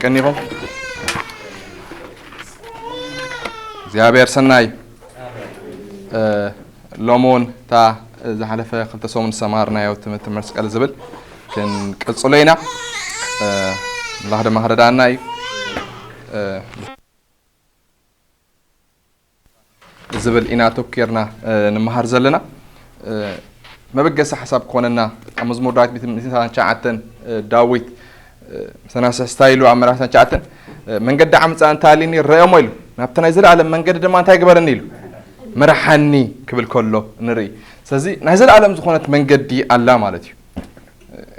ቀኒኹም እግዚኣብሔር ሰናይ። እ፣ ሎሚ እውን እታ ዝሓለፈ ክልተ ሰሙን ዝተማሃርናዮ ትምህርቲ መስቀል ዝብል ክንቅጽሎ ኢና። እ፣ ኣምላኽ ድማ ክረዳእና እዩ። እ፣ ዝብል ኢና ተኪርና፣ እ፣ ንመሃር ዘለና። እ፣ መበገሲ ሓሳብ ክኾነና ኣብ መዝሙር ዳዊት ቤት ትሽዓተ፣ እ፣ ዳዊት፣ እ፣ ሰናስሕስታ ኢሉ ኣብ ምዕራፍ ትሽዓተ፣ እ፣ መንገዲ ዓመፃ እንተሃልዩኒ ርኣዮሞ ኢሉ፣ ናብቲ ናይ ዘለኣለም መንገዲ ድማ እንታይ ግበረኒ ኢሉ፣ ምርሓኒ ክብል ከሎ ንርኢ። ስለዚ ናይ ዘለኣለም ዝኾነት መንገዲ ኣላ ማለት እዩ።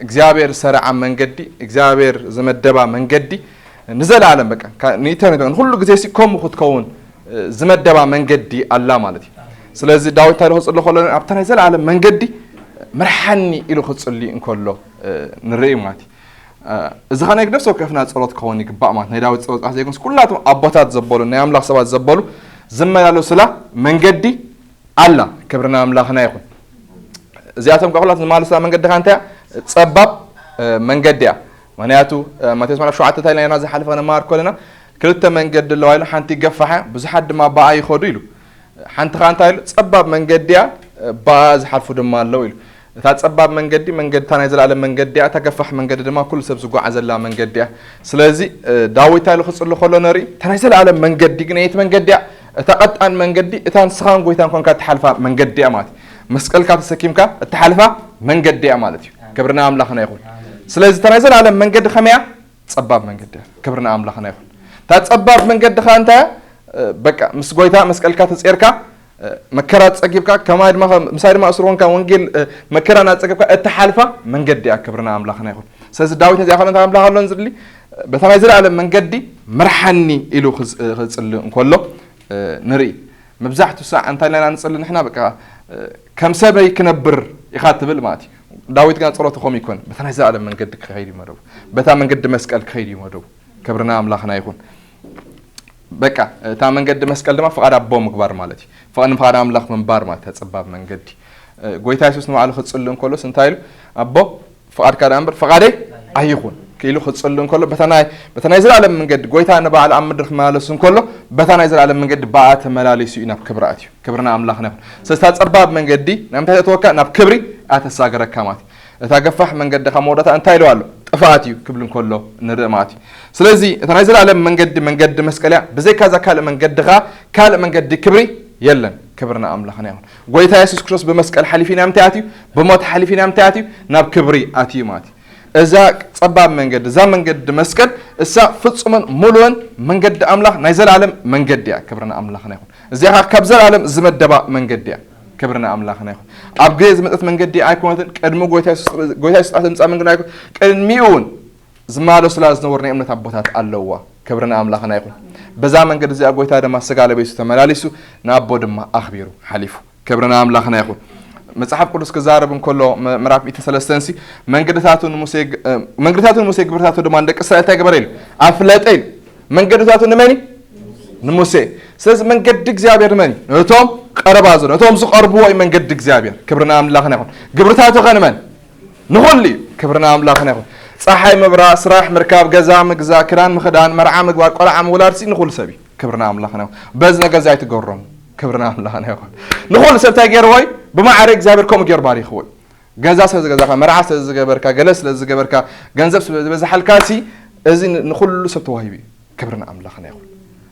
እግዚኣብሔር ዝሰርዓ መንገዲ፣ እግዚኣብሔር ዝመደባ መንገዲ ንዘለኣለም በቃ፣ ካ-፣ ንኢተርኒቲ፣ ንኹሉ ግዜ ሲ ከምኡ ክትከውን፣ እ፣ ዝመደባ መንገዲ ኣላ ማለት እዩ። ስለዚ ዳዊት እንታይ ኢሉ ክጽሊ ከሎ፣ ኣብታ ናይ ዘለኣለም መንገዲ ምርሓኒ ኢሉ ክጽሊ እንከሎ፣ እ፣ ንርኢ ማለት እዩ። እ፣ እዚ ኸነ ነፍሲ ወከፍና ጸሎት ክኸውን ይግባእ ማለት። ናይ ዳዊት ጸሎት ጥራሕ ዘይኮንስ፣ ኩላቶም ኣቦታት ዘበሉ፣ ናይ ኣምላኽ ሰባት ዘበሉ ዝመላለሱላ መንገዲ ኣላ። ክብርና ኣምላኽና ይኹን። እዚኣቶም ከኣ ኩላት ዝመላለሱላ መንገዲ ከኣ እንታይ እያ? ጸባብ፣ እ፣ መንገዲ እያ። ምኽንያቱ፣ እ፣ ማቴዎስ ምዕራፍ ሸውዓተ እንታይ ኢልና ዝሓለፈ ክንመሃር ከለና፣ ክልተ መንገዲ ኣለዋ ኢሉ፣ ሓንቲ ገፋሕ እያ፣ ብዙሓት ድማ ብኣ ይኸዱ ኢሉ። ሓንቲ ከኣ እንታይ ኢሉ? ጸባብ መንገዲ እያ፣ እ፣ ብኣ ዝሓልፉ ድማ ኣለዉ ኢሉ። እታ ጸባብ መንገዲ፣ መንገዲ፣ እታ ናይ ዘለኣለም መንገዲ እያ። እታ ገፋሕ መንገዲ ድማ ኩሉ ሰብ ዝጓዓዘላ መንገዲ እያ። ስለዚ፣ እ፣ ዳዊት እንታይ ኢሉ ክጽሊ ከሎ ንርኢ? እታ ናይ ዘለኣለም መንገዲ ግን ኣየነይቲ መንገዲ እያ? እታ ቀጣን መንገዲ፣ እታ ንስኻን ጎይታን ኮንካ እትሓልፋ መንገዲ እያ ማለት እዩ። መስቀልካ ተሰኪምካ እትሓልፋ መንገዲ እያ ማለት እዩ። ክብርና ኣምላኽና ይኹን። ስለዚ እታ ናይ ዘለኣለም መንገዲ ከመይ እያ? ጸባብ መንገዲ እያ። ክብርና ኣምላኽና ይኹን። እታ ጸባብ መንገዲ ኸኣ እንታይ እያ? እ፣ በቃ ምስ ጎይታ መስቀልካ ተጼርካ፣ እ፣ መከራ ጸጊብካ፣ ከማይ ድማ ኸ-፣ ምሳይ ድማ እሱር ኮንካ ወንጌል፣ እ፣ መከራ እናጸገብካ እትሓልፋ መንገዲ እያ። ክብርና ኣምላኽና ይኹን። ስለዚ ዳዊት ነዚኣ ኸ እንታይ ኣምላኽ ኣሎን ዝድሊ? በታ ናይ ዘለኣለም መንገዲ ምርሓኒ ኢሉ ክዝ-፣ እ፣ ክጽሊ እንከሎ፣ እ፣ ንርኢ። መብዛሕትኡ ሳዕ እንታይ ኢልና ንጽሊ ንሕና? በቃ፣ እ፣ ከም ሰበይ ክነብር ኢኻ ትብል ማለት እዩ። ዳዊት ግን ጸሎቱ ከምኡ ይኮን። በታ ናይ ዘለኣለም መንገዲ ክኸይድ እዩ መደቡ። በታ መንገዲ መስቀል ክኸይድ እዩ መደቡ። ክብርና ኣምላኽና ይኹን። በቃ፣ እታ መንገዲ መስቀል ድማ ፍቓድ ኣቦ ምግባር ማለት እዩ። ፍቓድ፣ ንፍቓድ ኣምላኽ ምንባር ማለት እያ ጸባብ መንገዲ። እ፣ ጎይታ የሱስ ንባዕሉ ክጽሊ እንከሎስ እንታይ ኢሉ? ኣቦ፣ ፍቓድካ ደኣ እምበር ፍቓደይ ኣይኹን ኢሉ ክጽሊ እንከሎ፣ በታ ናይ፣ በታ ናይ ዘለኣለም መንገዲ፣ ጎይታ ንባዕሉ ኣብ ምድሪ ክመላለስ እንከሎ፣ በታ ናይ ዘለኣለም መንገዲ ብኣ ተመላሊሱ እዩ ናብ ክብሪ ኣትዩ። ክብርና ኣምላኽና ይኹን። ስለዚ እታ ጸባብ መንገዲ ናብ ምንታይ ተእትወካ? ናብ ክብሪ እያ ተሳግረካ ማለት እዩ። እታ ገፋሕ መንገዲ ካብ መወዳእታ እንታይ ኢሉ ኣሎ? ጥፍኣት እዩ ክብል እንከሎ ንርኢ ማለት እዩ። ስለዚ እታ ናይ ዘለኣለም መንገዲ፣ መንገዲ መስቀል እያ። ብዘይካ እዛ ካልእ መንገዲ ኸኣ ካልእ መንገዲ ክብሪ የለን። ክብርና ኣምላኽና ይኹን። ጎይታ የሱስ ክርስቶስ ብመስቀል ሓሊፉ ናብ ምንታይ ኣትዩ? ብሞት ሓሊፉ ናብ ምንታይ ኣትዩ? ናብ ክብሪ ኣትዩ ማለት እዩ። እዛ ጸባብ መንገዲ፣ እዛ መንገዲ መስቀል፣ እሳ ፍጹምን ሙሉእን መንገዲ ኣምላኽ፣ ናይ ዘለኣለም መንገዲ እያ። ክብርና ኣምላኽና ይኹን። እዚኣ ኸኣ ካብ ዘለኣለም ዝመደባ መንገዲ እያ። ክብርና ኣምላኽና ይኹን። ኣብ ግዜ ዝመጸት መንገዲ ኣይኮነትን፣ ቅድሚ ጎይታ የሱስ፣ ጎይታ የሱስ ጥራሕ ዝመጽኣ መንገዲ ኣይኮነትን፣ ቅድሚኡ እውን ዝመላለሱላ ዝነበሩ ናይ እምነት ኣቦታት ኣለውዋ። ክብርና ኣምላኽና ይኹን። በዛ መንገዲ እዚኣ ጎይታ ድማ ስጋ ለቢሱ ተመላሊሱ ንኣቦ ድማ ኣኽቢሩ ሓሊፉ። ክብርና ኣምላኽና ይኹን። መጽሓፍ ቅዱስ ክዛረብ እንከሎ፣ መ-፣ ምዕራፍ ሚእቲ ሰለስተን ሲ፣ መንገድታቱ ንሙሴ ግ-፣ እ፣ መንገድታቱ ንሙሴ፣ ግብርታቱ ድማ ንደቂ እስራኤል እንታይ ገበረ ኢሉ? ኣፍለጠ ኢሉ። መንገድታቱ ንመን እዩ? ንሙሴ። ስለዚ መንገዲ እግዚኣብሔር ንመን እዩ? ነቶም ቀረባ ዘሎ፣ ነቶም ዝቐርብዎ እዩ መንገዲ እግዚኣብሔር። ክብርና ኣምላኽና ይኹን። ግብርታቱ ኸ ንመን? ንኹሉ እዩ። ክብርና ኣምላኽና ይኹን። ፀሓይ ምብራቕ፣ ስራሕ ምርካብ፣ ገዛ ምግዛእ፣ ክዳን ምኽዳን፣ መርዓ ምግባር፣ ቆልዓ ምውላድ ሲ ንኹሉ ሰብ እዩ። ክብርና ኣምላኽና ይኹን። በዚ ነገር እዚ ኣይትገረሙ። ክብርና ኣምላኽና ይኹን። ንኹሉ ሰብ እንታይ ገይርዎ እዩ? ብማዕረ እግዚኣብሔር ከምኡ ገይሩ ባሪኽዎ እዩ። ገዛ ስለ ዝገዛኻ፣ መርዓ ስለ ዝገበርካ፣ ገለ ስለ ዝገበርካ፣ ገንዘብ ስለ ዝበዝሓልካ ሲ፣ እዚ ን-፣ ንኹሉ ሰብ ተዋሂቡ እዩ። ክብርና ኣምላኽና ይኹን።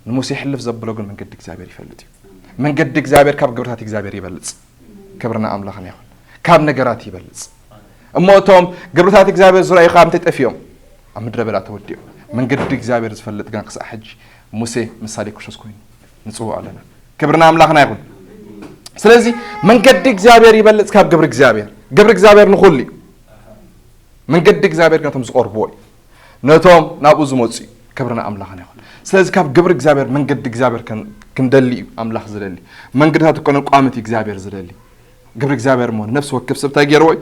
ንሙሴ ሕልፍ ዘብሎ ግን መንገዲ እግዚኣብሔር ይፈልጥ እዩ። መንገዲ እግዚኣብሔር ካብ ግብርታት እግዚኣብሔር ይበልጽ። ክብርና ኣምላኽና ይኹን። ካብ ነገራት ይበልጽ። እሞ እቶም ግብርታት እግዚኣብሔር ዝረኣዩ ካብ ምንታይ ጠፊኦም? ኣብ ምድረ በዳ ተወዲኦም። መንገዲ እግዚኣብሔር ዝፈልጥ ግን ክሳዕ ሕጂ ሙሴ ምሳሌ ክርስቶስ ኮይኑ ንጽውዖ ኣለና። ክብርና ኣምላኽና ይኹን። ስለዚ መንገዲ እግዚኣብሔር ይበልጽ ካብ ግብሪ እግዚኣብሔር። ግብሪ እግዚኣብሔር ንኹሉ እዩ። መንገዲ እግዚኣብሔር ግን ነቶም ዝቐርብዎ እዩ። ነቶም ናብኡ ዝመጹ እዩ። ክብርና ኣምላኽና ይኹን። ስለዚ ካብ ግብሪ እግዚኣብሔር መንገዲ እግዚኣብሔር ከን-፣ ክንደሊ እዩ ኣምላኽ ዝደሊ። መንገድታት እኮ ነቋምት እዩ እግዚኣብሔር ዝደሊ። ግብሪ እግዚኣብሔር እሞ ንነፍሲ ወከፍ ሰብ እንታይ ገይርዎ እዩ?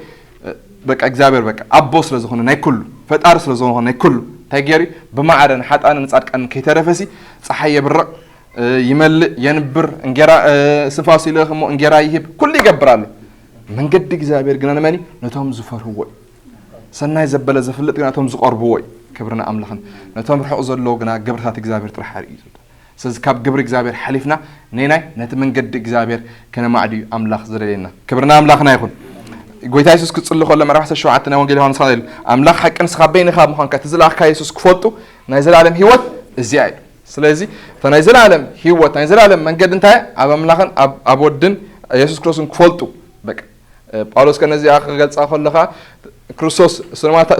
በቃ እግዚኣብሔር በቃ ኣቦ ስለ ዝኾነ ናይ ኩሉ፣ ፈጣሪ ስለ ዝኾነ ናይ ኩሉ እንታይ ገይሩ እዩ? ብማዕረ ንሓጣንን ንጻድቃንን ከይተረፈሲ ፀሓይ የብርቕ፣ እ፣ ይመልእ፣ የንብር፣ እንጌራ፣ እ፣ ስንፋሱ ይልእኽ እሞ እንጌራ ይህብ፣ ኩሉ ይገብር ኣሎ። መንገዲ እግዚኣብሔር ግና ንመን እዩ? ነቶም ዝፈርህዎ እዩ። ሰናይ ዘበለ ዝፍልጥ ግና እቶም ዝቐርብዎ እዩ። ክብርና ኣምላኽን ነቶም ርሑቕ ዘለዎ ግና ግብርታት እግዚኣብሔር ጥራሕ ኣርኢ እዩ ዘሎ። ስለዚ ካብ ግብሪ እግዚኣብሔር ሓሊፍና ነናይ ነቲ መንገዲ እግዚኣብሔር ከነማዕድ እዩ ኣምላኽ ዝደልየና። ክብርና ኣምላኽና ይኹን። ጎይታ የሱስ ክጽሊ ከሎ ምዕራፍ ዓሰርተ ሸውዓተ ናይ ወንጌል ዮሃንስ ከኣ ኢሉ፣ ኣምላኽ ሓቂ ንስኻ በይንኻ ምዃንካ እቲ ዝለኣኽካ የሱስ ክፈልጡ ናይ ዘላለም ህይወት እዚኣ እዩ። ስለዚ እታ ናይ ዘላለም ህይወት ናይ ዘላለም መንገዲ እንታይ ኣብ ኣምላኽን ኣብ ወድን የሱስ ክርስቶስን ክፈልጡ በቃ ጳውሎስ ከነዚኣ ክገልጻ ከለኻ ክርስቶስ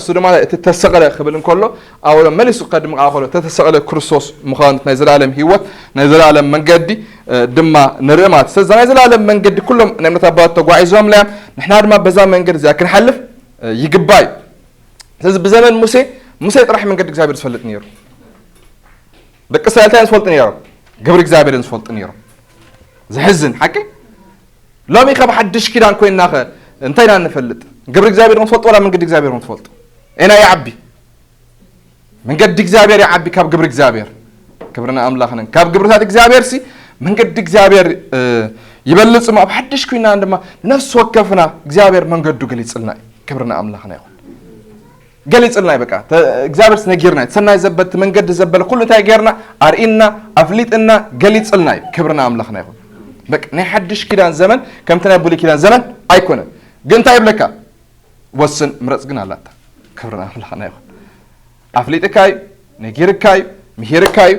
እሱ ድማ እቲ ተሰቕለ ክብል እንከሎ ኣወሎ መሊሱ ከድምቓ ከሎ ተተሰቕለ ክርስቶስ ምዃኑ ናይ ዘላለም ህይወት ናይ ዘላለም መንገዲ ድማ ንርኢ ማለት ስለዚ ናይ ዘላለም መንገዲ ኩሎም ናይ እምነት ኣባት ተጓዒዞም ለያ ንሕና ድማ በዛ መንገዲ እዚኣ ክንሓልፍ ይግባእ እዩ። ስለዚ ብዘመን ሙሴ ሙሴ ጥራሕ መንገዲ እግዚኣብሔር ዝፈልጥ ነይሩ። ደቂ እስራኤልታ ዝፈልጡ ነይሮም፣ ግብሪ እግዚኣብሔር ዝፈልጡ ነይሮም። ዝሕዝን ሓቂ ሎሚ ካብ ሓድሽ ኪዳን ኮይንና ኸ እንታይ ኢና ንፈልጥ? ግብሪ እግዚኣብሔር ንፈልጡ ዋላ መንገዲ እግዚኣብሔር ንፈልጡ? ኤና ይዓቢ መንገዲ እግዚኣብሔር ይዓቢ ካብ ግብሪ እግዚኣብሔር። ክብርና ኣምላኽንን ካብ ግብርታት እግዚኣብሔር ሲ መንገዲ እግዚኣብሔር ይበልጽ። ኣብ ሓድሽ ኩና ድማ ነፍሲ ወከፍና እግዚኣብሔር መንገዱ ገሊጽልና እዩ። ክብርና ኣምላኽና ይኹን። ገሊጽልና እዩ በቃ እግዚኣብሔር ነጊርና ሰናይ ዘበል መንገዲ ዘበለ ኩሉ እንታይ ገርና ኣርኢና ኣፍሊጥና ገሊጽልና እዩ። ክብርና ኣምላኽና ይኹን። በቃ ናይ ሓድሽ ኪዳን ዘመን ከምቲ ናይ ብሉይ ኪዳን ዘመን ኣይኮነን። ግን እንታይ ይብለካ? ወስን ምረጽ ግን ኣላታ። ክብርና ኣምላኽና ይኹን። ኣፍሊጥካ እዩ፣ ነጊርካ እዩ፣ ምሂርካ እዩ።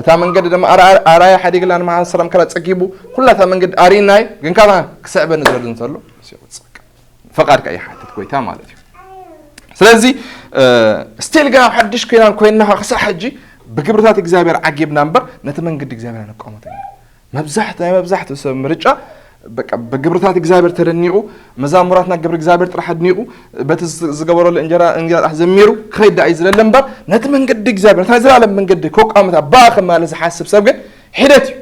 እታ መንገዲ ድማ ኣርኣያ ሓዲግላ ንመሓሰረም ከላ ጸጊቡ ኩላ እታ መንገዲ ኣርኢና እዩ። ግን ካታ ክስዕበኒ ዝደሊ እንተሎ ፈቓድካ ይሓትት ጎይታ ማለት እዩ። ስለዚ ስቲል ግን ኣብ ሓድሽ ኮይናን ኮይንና ክሳዕ ሕጂ ብግብርታት እግዚኣብሔር ዓጊብና እምበር ነቲ መንገዲ እግዚኣብሔር ኣነቋመተና። መብዛሕት ናይ መብዛሕትኡ ሰብ ምርጫ በቃ ብግብርታት እግዚኣብሔር ተደኒቑ መዛሙራትና ግብሪ እግዚኣብሔር ጥራሕ ኣድኒቑ በቲ ዝገበረሉ እንጀራ እንጀራ ጥራሕ ዘሚሩ ክኸይድ እዩ ዝደለ እምበር ነቲ መንገዲ እግዚኣብሔር ነታ ዘላለም መንገዲ ከቋምታ ብኣ ከማለ ዝሓስብ ሰብ ግን ሒደት እዩ።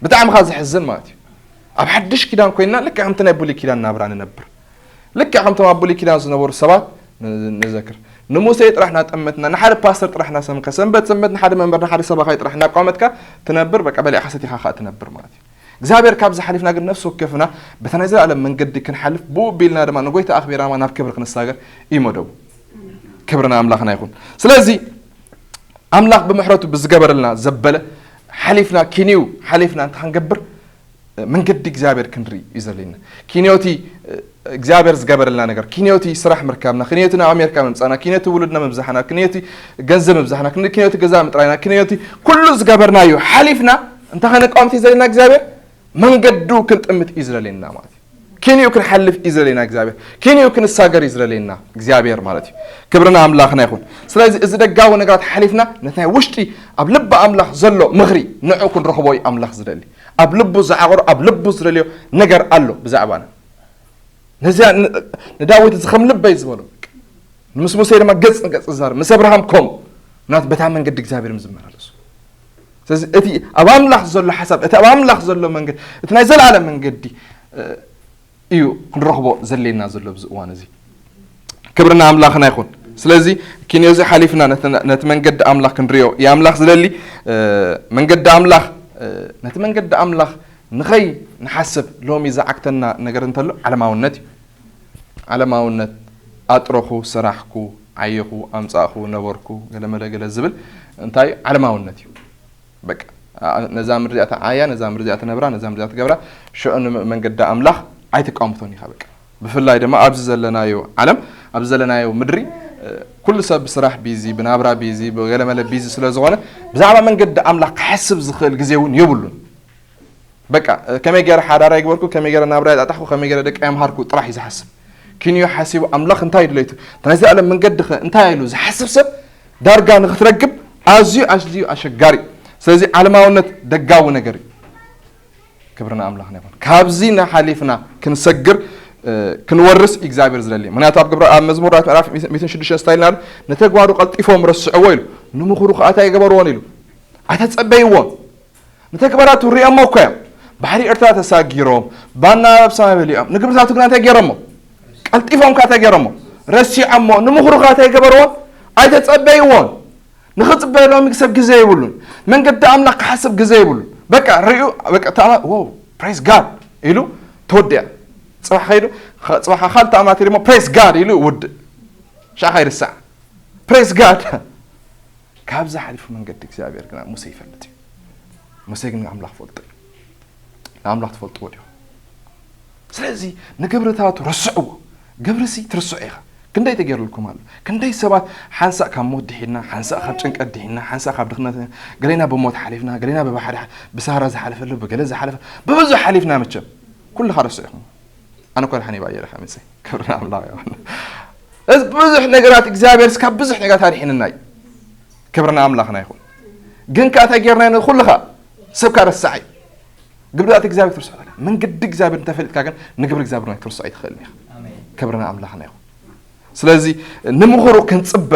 ብጣዕሚ ካ ዝሕዝን ማለት እዩ። ኣብ ሓድሽ ኪዳን ኮይንና ልክዕ ከምቲ ናይ ብሉይ ኪዳን ናብራ ንነብር። ልክዕ ከምቶም ኣብ ብሉይ ኪዳን ዝነበሩ ሰባት ንዘክር። ንሙሴ ጥራሕ ናጠመትና ንሓደ ፓስተር ጥራሕ ናሰምከ ሰንበት ሰንበት ንሓደ መንበር ንሓደ ሰባኻይ ጥራሕ ናቋመትካ ትነብር በቃ በሊዕካ ሰቲኻ ከዓ ትነብር ማለት እዩ። እግዚኣብሔር ካብ ዝሓሊፍና ግን ነፍሲ ወከፍና በታ ናይ ዘላለም መንገዲ ክንሓልፍ ብኡ ቢልና ድማ ንጎይታ ኣኽቢራማ ናብ ክብሪ ክንሳገር እዩ መደቡ። ክብርና ኣምላኽና ይኹን። ስለዚ ኣምላኽ ብምሕረቱ ብዝገበረልና ዘበለ ሓሊፍና ኪንዩ ሓሊፍና እንተ ክንገብር መንገዲ እግዚኣብሔር ክንርኢ እዩ ዘለና። ኪንዮቲ እግዚኣብሔር ዝገበረልና ነገር ኪንዮቲ ስራሕ ምርካብና፣ ኪንዮቲ ናብ ኣሜሪካ ምምፃና፣ ኪንዮቲ ውሉድና ምብዛሕና፣ ኪንዮቲ ገንዘብ ምብዛሕና፣ ኪንዮቲ ገዛ ምጥራይና፣ ኪንዮቲ ኩሉ ዝገበርናዮ ሓሊፍና እንተ ከነቃወምቲ ዘለና እግዚኣብሔር መንገዱ ክንጥምት እዩ ዝደለየና ማለት እዩ። ኪንዩ ክንሓልፍ እዩ ዝደለየና እግዚኣብሔር። ኪንዩ ክንሳገር እዩ ዝደለየና እግዚኣብሔር ማለት እዩ። ክብርና ኣምላኽና ይኹን። ስለዚ እዚ ደጋዊ ነገራት ሓሊፍና ነቲ ናይ ውሽጢ ኣብ ልቢ ኣምላኽ ዘሎ ምኽሪ ንዑ ክንረኽቦ እዩ ኣምላኽ ዝደሊ። ኣብ ልቡ ዝዓቕሮ ኣብ ልቡ ዝደልዮ ነገር ኣሎ ብዛዕባና። ነዚኣ ንዳዊት እዚ ከም ልበይ ዝበሎ ምስ ሙሴ ድማ ገጽ ንገጽ ዝዛረብ ምስ ኣብርሃም ከምኡ ናት በታ መንገዲ እግዚኣብሔር ዝመላለሱ። ስለዚ እቲ ኣብ ኣምላኽ ዘሎ ሓሳብ እቲ ኣብ ኣምላኽ ዘሎ መንገዲ እቲ ናይ ዘለኣለም መንገዲ እዩ ክንረኽቦ ዘሌና ዘሎ ብዚ እዋን እዚ። ክብርና ኣምላኽና ይኹን። ስለዚ ኪንዮዚ ሓሊፍና ነቲ መንገዲ ኣምላኽ ክንሪዮ እዩ ኣምላኽ ዝደሊ። መንገዲ ኣምላኽ ነቲ መንገዲ ኣምላኽ ንኸይ ንሓስብ ሎሚ ዝዓግተና ነገር እንተሎ ዓለማውነት እዩ። ዓለማውነት ኣጥረኹ፣ ሰራሕኩ፣ ዓየኹ፣ ኣምጻእኹ፣ ነበርኩ፣ ገለመለ ገለ ዝብል እንታይ ዓለማውነት እዩ። በቃ ነዛ ምድሪ እዚኣ ተዓያ፣ ነዛ ምድሪ እዚኣ ትነብራ፣ ነዛ ምድሪ እዚኣ ትገብራ፣ ሽዑ ንመንገዲ ኣምላኽ ኣይትቃምቶን ኢኻ። በቃ ብፍላይ ድማ ኣብዚ ዘለናዮ ዓለም ኣብዚ ዘለናዮ ምድሪ ኩሉ ሰብ ብስራሕ ቢዚ፣ ብናብራ ቢዚ፣ ብገለመለ ቢዚ ስለ ዝኾነ ብዛዕባ መንገዲ ኣምላኽ ክሓስብ ዝኽእል ግዜ እውን የብሉን። በቃ ከመይ ገይረ ሓዳራ ይግበርኩ፣ ከመይ ገይረ ናብራ ይጣጣሕኩ፣ ከመይ ገይረ ደቂ ኣምሃርኩ ጥራሕ እዩ ዝሓስብ። ኪንዮ ሓሲቡ ኣምላኽ እንታይ ድለይቱ እቲ ናይ ዘላለም መንገዲ ኸ እንታይ ኢሉ ዝሓስብ ሰብ ዳርጋ ንኽትረክብ ኣዝዩ ኣዝዩ ኣሸጋሪ። ስለዚ ዓለማውነት ደጋዊ ነገር እዩ። ክብርና ኣምላኽና ይኹን። ካብዚ ንሓሊፍና ክንሰግር ክንወርስ እግዚኣብሔር ዝደሊ። ምክንያቱ ኣብ ግብረ ኣብ መዝሙር ዳዊት ምዕራፍ ሚእትን ሽዱሽተ እንታይ ኢልና ኣሎ? ንተግባሩ ቀልጢፎም ረስዕዎ ኢሉ። ንምኽሩ ከዓ እንታይ ገበርዎን ኢሉ? ኣተጸበይዎን። ንተግባራቱ ሪኦሞ እኮ እዮም። ባሕሪ ኤርትራ ተሳጊሮም፣ ባና ኣብ ሰማይ በሊዖም። ንግብርታቱ ግና እንታይ ገይሮሞ? ቀልጢፎም ከ እንታይ ገይሮሞ? ረሲዖሞ። ንምኽሩ ከ እንታይ ገበርዎን? ኣይተጸበይዎን። ንኽጽበ ሎሚ ሰብ ግዜ ይብሉን። መንገዲ ኣምላኽ ክሓስብ ግዜ ይብሉን። በቃ ሪኡ በቃ ተማ ዎ ፕሬዝ ጋድ ኢሉ ተወዲያ። ጽባሕ ከይዱ ጽባሕ ካልተ ኣማት ድማ ፕሬዝ ጋድ ኢሉ ውድእ። ሻኻ ይርሳዕ። Praise God። ካብዚ ሓሊፉ መንገዲ እግዚኣብሔር ግና ሙሴ ይፈልጥ እዩ። ሙሴ ግን ኣምላኽ ፈልጦ እዩ። ንኣምላኽ ትፈልጥዎ ዲኹም? ስለዚ ንግብርታቱ ረስዕዎ። ግብርሲ ትርስዑ ኢኻ። ክንደይ ተገይርልኩም ኣሎ? ክንደይ ሰባት ሓንሳእ ካብ ሞት ድሒና፣ ሓንሳእ ካብ ጭንቀት ድሒና፣ ሓንሳእ ካብ ድኽነት፣ ገሌና ብሞት ሓሊፍና፣ ገሌና ብባሕሪ፣ ብሳህራ ዝሓለፈሉ፣ ብገለ ዝሓለፈ፣ ብብዙሕ ሓሊፍና። መቸም ኩልኻ ረስዑ ኢኹም። ኣነ እኮ ድሓን ይባየረ ከመፀ ክብርና ኣምላኽ ይኹን። እዚ ብዙሕ ነገራት እግዚኣብሔር እስካብ ብዙሕ ነገራት ኣድሒንና እዩ። ክብርና ኣምላኽና ይኹን። ግን ከኣ እንታይ ጌርና ኢና? ኩልኻ ሰብካ ረሳዕ እዩ። ግብርታት እግዚኣብሔር ትርስዖ ኣለካ። መንገዲ እግዚኣብሔር እንተፈሊጥካ ግን ንግብሪ እግዚኣብሔር ናይ ትርስዖ ኣይትኽእልን ኢኻ። ክብርና ኣምላኽና ይኹን። ስለዚ ንምኽሩ ክንጽበ፣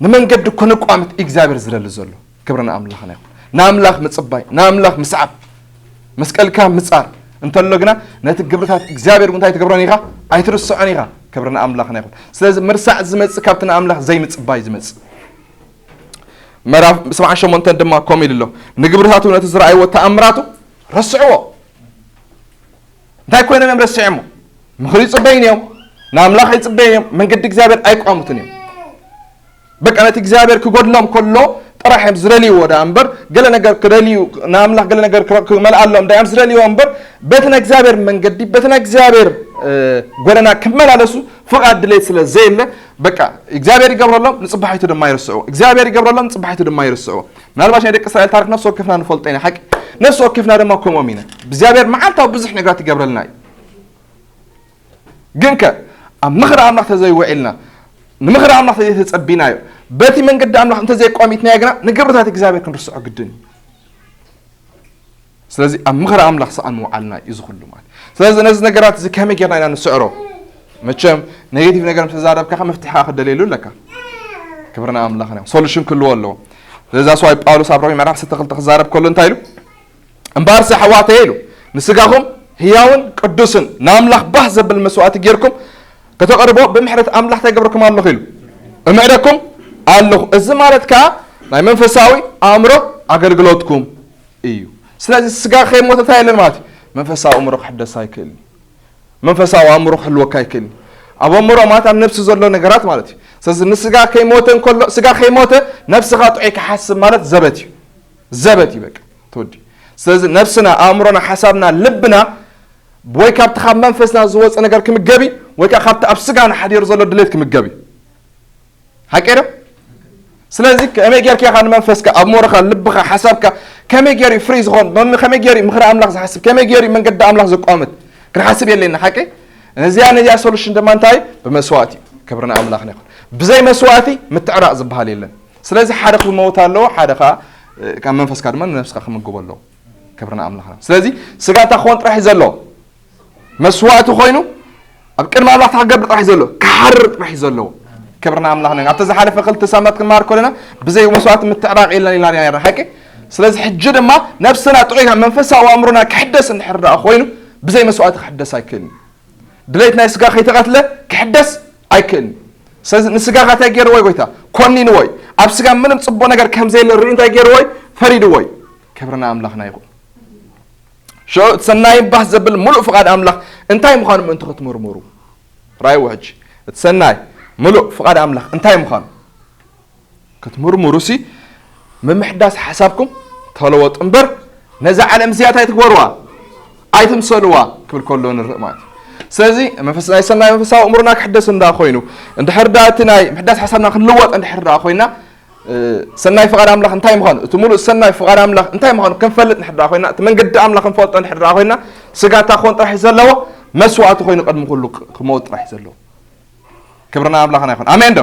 ንመንገዲ ከነቋምት እግዚኣብሔር ዝደሊ ዘሎ። ክብርና ኣምላኽና ይኹን። ንኣምላኽ ምጽባይ፣ ንኣምላኽ ምስዓብ፣ መስቀልካ ምጻር እንተሎ ግና ነቲ ግብርታት እግዚኣብሔር እንታይ ትገብሮን ኢኻ? ኣይትርስዖን ኢኻ። ክብርና ኣምላኽና ይኹን። ስለዚ ምርሳዕ ዝመጽእ ካብቲ ንኣምላኽ ዘይምጽባይ ዝመጽእ። ምዕራፍ ሰብዓን ሸሞንተን ድማ ከምኡ ኢሉ ኣሎ። ንግብርታቱ ነቲ ዝረኣይዎ ተኣምራቱ ረስዕዎ። እንታይ ኮይኖም እዮም ረሲዖሞ? ምኽሪ ይጽበዩ እዮም፣ ንኣምላኽ ይጽበዩ እዮም፣ መንገዲ እግዚኣብሔር ኣይቋምቱን እዮም። በቃ ነቲ እግዚኣብሔር ክጎድሎም ከሎ ጥራሕ እዮም ዝደልይዎ ደኣ እምበር፣ ገለ ነገር ክደልዩ፣ ንኣምላኽ ገለ ነገር ክረ-፣ ክመልኣሎም ደኣ እዮም ዝደልይዎ እምበር፣ በቲ ናይ እግዚኣብሔር መንገዲ፣ በቲ ናይ እግዚኣብሔር፣ እ፣ ጎደና ክመላለሱ ፍቓድ ድሌት ስለ ዘየለ፣ በቃ እግዚኣብሔር ይገብረሎም፣ ንጽባሒቱ ድማ ይርስዕዎ። እግዚኣብሔር ይገብረሎም፣ ንጽባሒቱ ድማ ይርስዕዎ። ምናልባት ናይ ደቂ እስራኤል ታሪኽ ነፍሲ ወከፍና ንፈልጦ ኢና፣ ሓቂ። ነፍሲ ወከፍና ድማ ከምኦም ኢና። እግዚኣብሔር መዓልታዊ ብዙሕ ነገራት ይገብረልና እዩ። ግንከ ኣብ ምኽሪ ኣምላኽ ተዘይውዒልና፣ ንምኽሪ ኣምላኽ ተዘይተጸቢናዮ፣ በቲ መንገዲ ኣምላኽ እንተዘይቋሚትናዮ ግና ንግብርታት እግዚኣብሔር ክንርስዖ ግድን እዩ። ስለዚ ኣብ ምኽሪ ኣምላኽ ሰኣን ምውዓልና እዩ ዝኹሉ ማለት። ስለዚ ነዚ ነገራት እዚ ከመይ ጌርና ኢና ንስዕሮ? መቸም ኔጌቲቭ ነገር ምስ ተዛረብካ መፍትሒ ከዓ ክደልየሉ ኣለካ። ክብርና ኣምላኽና እዩ። ሶሉሽን ክህልዎ ኣለዎ። ስለዚ ኣስዋይ ጳውሎስ ኣብ ሮሜ ምዕራፍ ዓሰርተ ክልተ ክዛረብ ከሎ እንታይ ኢሉ? እምበኣርሲ ኣሕዋተየ ኢሉ፣ ንስጋኹም ህያውን ቅዱስን ንኣምላኽ ባህ ዘብል መስዋእቲ ጌርኩም ከተቕርቦ ብምሕረት ኣምላኽ እንታይ ገብረኩም ኣለኹ ኢሉ? እምዕደኩም ኣለኹ። እዚ ማለት ከኣ ናይ መንፈሳዊ ኣእምሮ ኣገልግሎትኩም እዩ። ስለዚ ስጋ ከይሞተ እንታይ የለን ማለት እዩ? መንፈሳዊ ኣእምሮ ክሕደስ ኣይክእልን እዩ። መንፈሳዊ ኣእምሮ ክህልወካ ኣይክእልን እዩ። ኣብ ኣእምሮ ማለት ኣብ ነብሲ ዘሎ ነገራት ማለት እዩ። ስለዚ ንስጋ ከይሞተ እንከሎ፣ ስጋ ከይሞተ ነብስኻ ጥዑይ ክሓስብ ማለት ዘበት እዩ። ዘበት እዩ በቃ፣ ተወዲኡ። ስለዚ ነብስና፣ ኣእምሮና፣ ሓሳብና፣ ልብና ወይ ካብቲ ካብ መንፈስና ዝወፀ ነገር ክምገብ እዩ፣ ወይ ከዓ ካብቲ ኣብ ስጋና ሓዲሩ ዘሎ ድሌት ክምገብ እዩ። ሓቂ ዶ? ስለዚ ከመይ ጌርካ ኢኻ ንመንፈስካ፣ ኣእምሮኻ፣ ልብኻ፣ ሓሳብካ ከመይ ገይሩ እዩ ፍሪ ዝኾን? መም-፣ ከመይ ገይሩ እዩ ምኽሪ ኣምላኽ ዝሓስብ? ከመይ ገይሩ እዩ መንገዲ ኣምላኽ ዘቋምት? ክንሓስብ የድልየና፣ ሓቂ? ነዚኣ፣ ነዚኣ ሶሉሽን ድማ እንታይ? ብመስዋእቲ። ክብሪ ንኣምላኽና ይኹን። ብዘይ መስዋእቲ ምትዕራቕ ዝበሃል የለን። ስለዚ ሓደ ክመውት ኣለዎ፣ ሓደ ኸዓ፣ እ፣ ካብ መንፈስካ ድማ ንነብስካ ክምግቦ ኣለዎ። ክብሪ ንኣምላኽና። ስለዚ ስጋ እንታይ ክኾን ጥራሕ እዩ ዘለዎ? መስዋእቲ ኮይኑ ኣብ ቅድሚ ኣምላኽ እንታይ ክገብር ጥራሕ እዩ ዘለዎ? ክሓርር ጥራሕ እዩ ዘለዎ። ክብሪ ንኣምላኽና። ኣብቲ ዝሓለፈ ክልተ ሳምንታት ክንመሃር ከለና ብዘይ መስዋእቲ ምትዕራቕ የለን ኢልና ኢና ነርና፣ ሓቂ? ስለዚ ሕጂ ድማ ነብስና ጥዑይና መንፈሳዊ ኣእምሮና ክሕደስ እንድሕር ደኣ ኮይኑ ብዘይ መስዋእቲ ክሕደስ ኣይክእልን እዩ። ድሌት ናይ ስጋ ከይተቐትለ ክሕደስ ኣይክእልን እዩ። ስለዚ ንስጋኻ እንታይ ገይርዎ እዩ ጎይታ? ኮኒንዎ እዩ። ኣብ ስጋ ምንም ጽቡቕ ነገር ከም ዘየለ ርእዩ እንታይ ገይርዎ እዩ? ፈሪድዎ እዩ። ክብሪ ንኣምላኽና ይኹን። ሽዑ እቲ ሰናይን ባህ ዘብል ምሉእ ፍቓድ ኣምላኽ እንታይ ምዃኑ ምእንቲ ክትምርምሩ። ራእይዎ ሕጂ። እቲ ሰናይ ምሉእ ፍቓድ ኣምላኽ እንታይ ምዃኑ ክትምርምሩሲ፣ ምምሕዳስ ሓሳብኩም ተለወጡ እምበር፣ ነዛ ዓለም እዚኣ እንታይ ትግበርዋ? ኣይትምሰልዋ ክብል ከሎ ንርኢ ማለት እዩ። ስለዚ መንፈስ-፣ ናይ ሰናይ መንፈሳዊ ኣእምሮና ክሕደስ እንዳ ኮይኑ፣ እንድሕር ደኣ እቲ ናይ ምሕዳስ ሓሳብና ክንልወጥ እንድሕር ደኣ ኮይና፣ እ፣ ሰናይ ፍቓድ ኣምላኽ እንታይ ምዃኑ፣ እቲ ምሉእ ሰናይ ፍቓድ ኣምላኽ እንታይ ምዃኑ ክንፈልጥ እንድሕር ደኣ ኮይና፣ እቲ መንገዲ ኣምላኽ ክንፈልጦ እንድሕር ደኣ ኮይና፣ ስጋ እንታይ ክኾን ጥራሕ እዩ ዘለዎ? መስዋእቲ ኮይኑ ቅድሚ ኩሉ ክ-፣ ክመውት ጥራሕ እዩ ዘለዎ። ክብርና ኣምላኽና ይኹን። ኣሜን ዶ?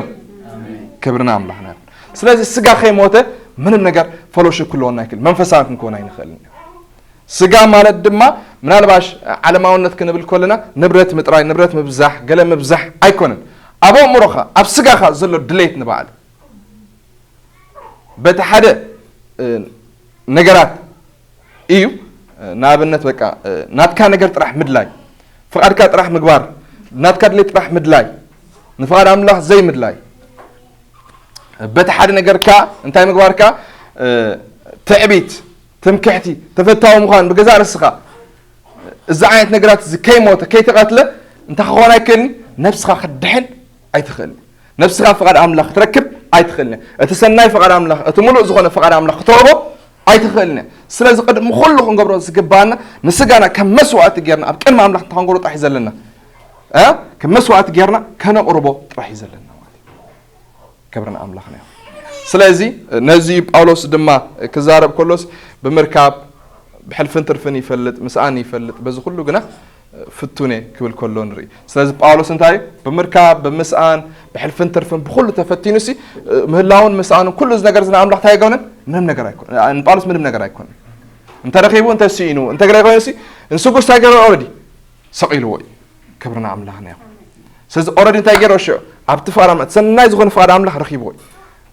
ኣሜን። ክብርና ኣምላኽና ይኹን። ስለዚ ስጋ ከይሞተ ምንም ነገር ፈሎሺፕ ክህልወና ኣይክእል፣ መንፈሳዊ ክንከውን ኣይንኽእልን። ስጋ ማለት ድማ ምናልባሽ ዓለማውነት ክንብል ከለና ንብረት ምጥራይ፣ ንብረት ምብዛሕ፣ ገለ ምብዛሕ ኣይኮነን። ኣብ ኣእምሮኻ፣ ኣብ ስጋኻ ዘሎ ድሌት ንበዓል በቲ ሓደ፣ እ፣ ነገራት እዩ። እ፣ ንኣብነት በቃ፣ እ፣ ናትካ ነገር ጥራሕ ምድላይ፣ ፍቓድካ ጥራሕ ምግባር፣ ናትካ ድሌት ጥራሕ ምድላይ፣ ንፍቓድ ኣምላኽ ዘይምድላይ። በቲ ሓደ ነገር ከኣ እንታይ ምግባር ከኣ፣ እ፣ ትዕቢት፣ ትምክሕቲ፣ ተፈታዊ ምዃን ብገዛእ ርእስኻ፣ እዚ ዓይነት ነገራት እዚ ከይሞተ፣ ከይተቐትለ እንታይ ክኸውን ኣይክእልን? ነብስኻ ክትድሕን ኣይትኽእልን። ነብስኻ ፍቓድ ኣምላኽ ክትረክብ ኣይትኽእልን እያ። እቲ ሰናይ ፍቓድ ኣምላኽ፣ እቲ ምሉእ ዝኾነ ፍቓድ ኣምላኽ ክትረኽቦ ኣይትኽእልን እያ። ስለዚ ቅድሚ ኩሉ ክንገብሮ ዝግባኣና ንስጋና ከም መስዋእቲ ጌርና ኣብ ቅድሚ ኣምላኽ እንታይ ክንገብሮ ጥራሕ እዩ ዘለና? እ? ከም መስዋእቲ ጌርና ከነቕርቦ ጥራሕ እዩ ዘለና ማለት እዩ። ክብሪ ንኣምላኽና ይኹን። ስለዚ ነዚ ጳውሎስ ድማ ክዛረብ ከሎስ ብምርካብ ብሕልፍን ትርፍን ይፈልጥ፣ ምስኣን ይፈልጥ፣ በዚ ኩሉ ግና ፍቱን እየ ክብል ከሎ ንርኢ። ስለዚ ጳውሎስ እንታይ እዩ? ብምርካብ፣ ብምስኣን፣ ብሕልፍን ትርፍን ብኹሉ ተፈቲኑ ሲ ምህላውን ምስኣኑን ኩሉ እዚ ነገር እዚ ንኣምላኽ እንታይ ኣይገበረን? ምንም ነገር ኣይኮነን። ንጳውሎስ ምንም ነገር ኣይኮነን። እንተ ረኺቡ እንተ ስኢኑ እንተ ገለ ኮይኑ ሲ ንስጉስ እንታይ ገበረ? ኦረዲ ሰቒልዎ እዩ። ክብሪ ንኣምላኽና ይኹን። ስለዚ ኦረዲ እንታይ ገይረ ሽዑ ኣብቲ ፍቓድ ኣምላኽ ሰናይ ዝኾነ ፍቓድ ኣምላኽ ረኺብዎ እዩ።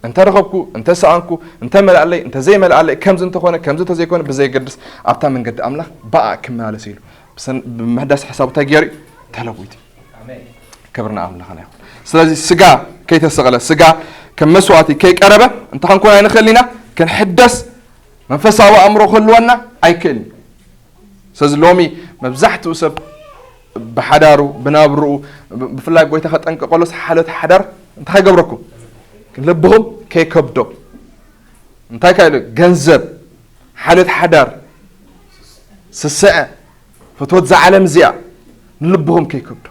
እንተ ረኸብኩ እንተ ሰኣንኩ እንተ መልኣለይ እንተ ዘይመልኣለይ ከምዚ እንተኾነ ከምዚ እንተዘይኮነ ብዘየገድስ ኣብታ መንገዲ ኣምላኽ ብኣ ክመላለስ ኢሉ ብሰን- ብምህዳስ ሓሳቡ እንታይ ገይሩ እዩ? ተለዊጡ። ክብሪ ንኣምላኽና ይኹን። ስለዚ ስጋ ከይተሰቕለ ስጋ ከም መስዋእቲ ከይቀረበ እንታይ ክንኮን ኣይንኽእል ኢና? ክንሕደስ መንፈሳዊ ኣእምሮ ክህልወና ኣይክእልን እዩ። ስለዚ ሎሚ መብዛሕትኡ ሰብ ብሓዳሩ ብናብርኡ ብ- ብፍላይ ጎይታ ከጠንቀቀሎስ ሓልዮት ሓዳር እንታይ ከይገብረኩም ልብኹም ከይከብዶ እንታይ ካይሉ ገንዘብ ሓልዮት ሓዳር ስስዐ ፍትወት ዝዓለም እዚኣ ንልብኹም ከይከብዶ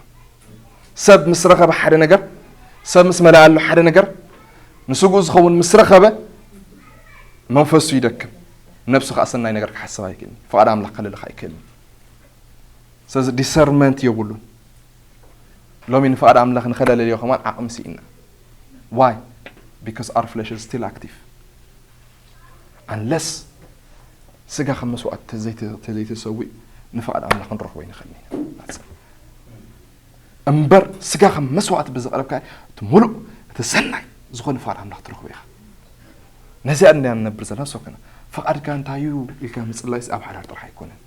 ሰብ ምስ ረኸበ ሓደ ነገር ሰብ ምስ መለኣሉ ሓደ ነገር ንስግኡ ዝኸውን ምስ ረኸበ መንፈሱ ይደክም ነብሱ ከዓ ሰናይ ነገር ክሓስብ ኣይክእልን ፍቓድ ኣምላኽ ከልልኽ ኣይክእልን ስለዚ ዲሰርመንት የብሉን ሎሚ ንፍቓድ ኣምላኽ ንኸለለልዮ ከማን ዓቕሚ ስኢና why because our flesh is still active unless ስጋ ከም መስዋእቲ ተዘይተሰዊእ ንፍቓድ ኣምላኽ ክንረኽቦ ይንኽእል ኢና እምበር ስጋ ከም መስዋእቲ ብዘቕረብካ እቲ ሙሉእ እቲ ሰናይ ዝኾነ ፍቓድ ኣምላኽ ትረኽቦ ኢኻ ነዚኣ እንድያ ንነብር ዘለና ሰብከና ፍቓድካ እንታይ እዩ ኢልካ ምፅላይስ ኣብ ሓዳር ጥራሕ ኣይኮነን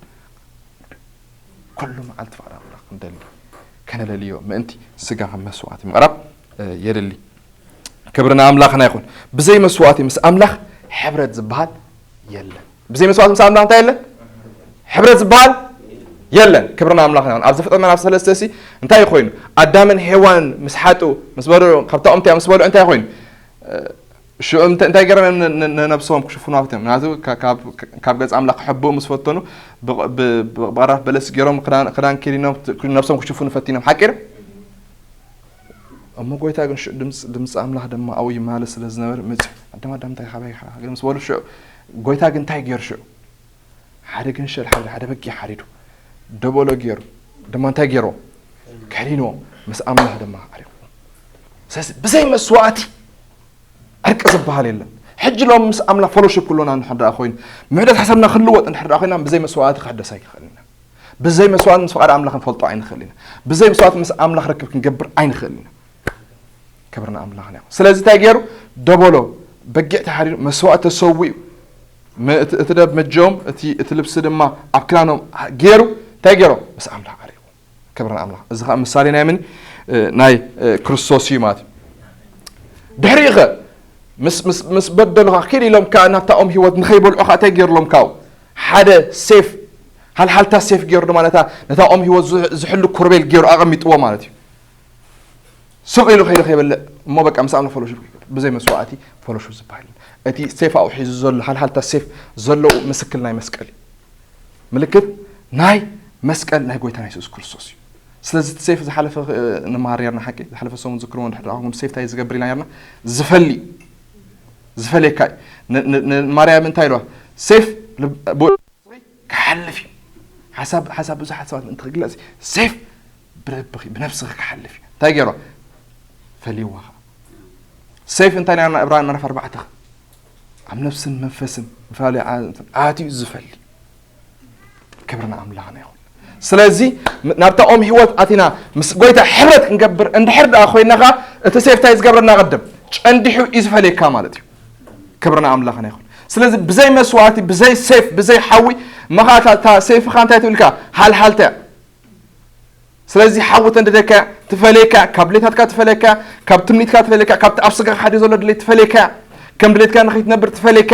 ኩሉ መዓልቲ ፍቓድ ኣምላኽ ክንደሊ ከነለልዮ ምእንቲ ስጋ ከም መስዋእቲ ምቕራብ የድሊ ክብሪ ንኣምላኽና ይኹን ብዘይ መስዋእቲ ምስ ኣምላኽ ሕብረት ዝበሃል የለን ብዘይ መስዋእቲ ምስ ኣምላኽ እንታይ የለን ሕብረት ዝበሃል የለን ክብሪ ንኣምላኽና ይኹን ኣብ ዘፍጥረት ምዕራፍ ሰለስተ ሲ እንታይ ኮይኑ ኣዳምን ሄዋን ምስ ሓጡ ምስ በልዑ ካብታ ኦም ምስ በልዑ እንታይ ኮይኑ ሽዑ እንታይ ገይሮም እዮም ንነብሶም ክሽፍኑ ኣብትም ምክንያቱ ካብ ገጽ ኣምላኽ ክሕብኡ ምስ ፈተኑ ብቐራፍ በለስ ገይሮም ክዳን ክዲኖም ነብሶም ክሽፍኑ ፈቲኖም ሓቂር እሞ ጎይታ ግን ሽዑ ድምፂ ኣምላኽ ድማ ኣብኡ ይመላለስ ስለ ዝነበረ መፅኡ ኣዳም ኣዳም እንታይ ካባይ ምስ በሉ ሽዑ ጎይታ ግን እንታይ ገይሩ ሽዑ ሓደ ገንሸል ሓደ በጊዕ ሓሪዱ ደበሎ ገይሩ ድማ እንታይ ገይርዎ ከዲንዎ ምስ ኣምላኽ ድማ ዓሪቑ ስለዚ ብዘይ መስዋእቲ ዕርቂ ዝበሃል የለን ሕጂ ሎም ምስ ኣምላኽ ፈሎሽፕ ክሎና እንድሕር ደኣ ኮይኑ ምሕደት ሓሳብና ክልወጥ እንድሕር ደኣ ኮይና ብዘይ መስዋእቲ ክሕደስ ኣይክኽእል ኢና ብዘይ መስዋእቲ ምስ ፍቓድ ኣምላኽ ንፈልጦ ኣይንኽእል ኢና ብዘይ መስዋእቲ ምስ ኣምላኽ ርክብ ክንገብር ኣይንኽእል ኢና ክብሪ ንኣምላኽና ይኹን ስለዚ እንታይ ገይሩ ደበሎ በጊዕ ተሓሪዱ መስዋእቲ ተሰዊኡ እቲ ደብ መጀኦም እቲ ልብሲ ድማ ኣብ ክዳኖም ገይሩ እንታይ ገይሮም ምስ ኣምላኽ ዓሪቑ ክብሪ ንኣምላኽ እዚ ከዓ ምሳሌ ናይ ምን ናይ ክርስቶስ እዩ ማለት እዩ ድሕሪኡ ኸ ምስ በደሉኻ ኪድ ኢሎም ከዓ ናብታ ኦም ህይወት ንኸይበልዑ ከዓ እንታይ ገይርሎም ካብኡ ሓደ ሴፍ ሃልሃልታ ሴፍ ገይሩ ድማ ነታ ኦም ህይወት ዝሕሉ ኮርቤል ገይሩ ኣቐሚጥዎ ማለት እዩ ስቕ ኢሉ ከይዱ ከይበልዕ እሞ በቃ ምስ ኣምላኽ ፈሎሽፕ ብዘይ መስዋእቲ ፈሎሽፕ ዝበሃል እቲ ሴፍ ኣብኡ ሒዙ ዘሎ ሃልሃልታ ሴፍ ዘለዉ ምስክል ናይ መስቀል እዩ ምልክት ናይ መስቀል ናይ ጎይታና የሱስ ክርስቶስ እዩ ስለዚ እቲ ሴፍ ዝሓለፈ ንመሃር ነርና ሓቂ ዝሓለፈ ሰሙን ዝክርዎ ንድሕር ኣኹም ሴፍ እንታይ ዝገብር ኢና ነርና ዝፈሊ ዝፈልየካ እዩ ንማርያም እንታይ ኢልዋ ሴፍ ክሓልፍ እዩ ሓሳብ ሓሳብ ብዙሓት ሰባት ምእንቲ ክግለጽ ሴፍ ብልብኺ ብነብስኺ ክሓልፍ እዩ እንታይ ገይርዋ ፈልይዋ ኸዓ ሴፍ እንታይ ናይ እብራን ምዕራፍ ኣርባዕተ ኣብ ነብስን መንፈስን ምፈላለዩ ኣትዩ ዝፈሊ ክብሪ ንኣምላኽና ይኹን ስለዚ ናብታ ኦም ህይወት ኣቲና ምስ ጎይታ ሕብረት ክንገብር እንድሕር ደኣ ኮይና ኸዓ እቲ ሴፍ እንታይ ዝገብረና ቅድም ጨንዲሑ እዩ ዝፈልየካ ማለት እዩ ክብሪ ንኣምላኽና ይኹን ስለዚ ብዘይ መስዋእቲ ብዘይ ሴፍ ብዘይ ሓዊ መኻታ እታ ሴፍኻ እንታይ ትብልካ ሃልሃልታ ስለዚ ሓዊ ተንድደካ ትፈለየካ ካብ ድሌታትካ ትፈለየካ ካብ ትምኒትካ ትፈለየካ ካብቲ ኣብ ስጋኻ ሓዲሩ ዘሎ ድሌት ትፈለየካ ከም ድሌትካ ንኸይትነብር ትፈለየካ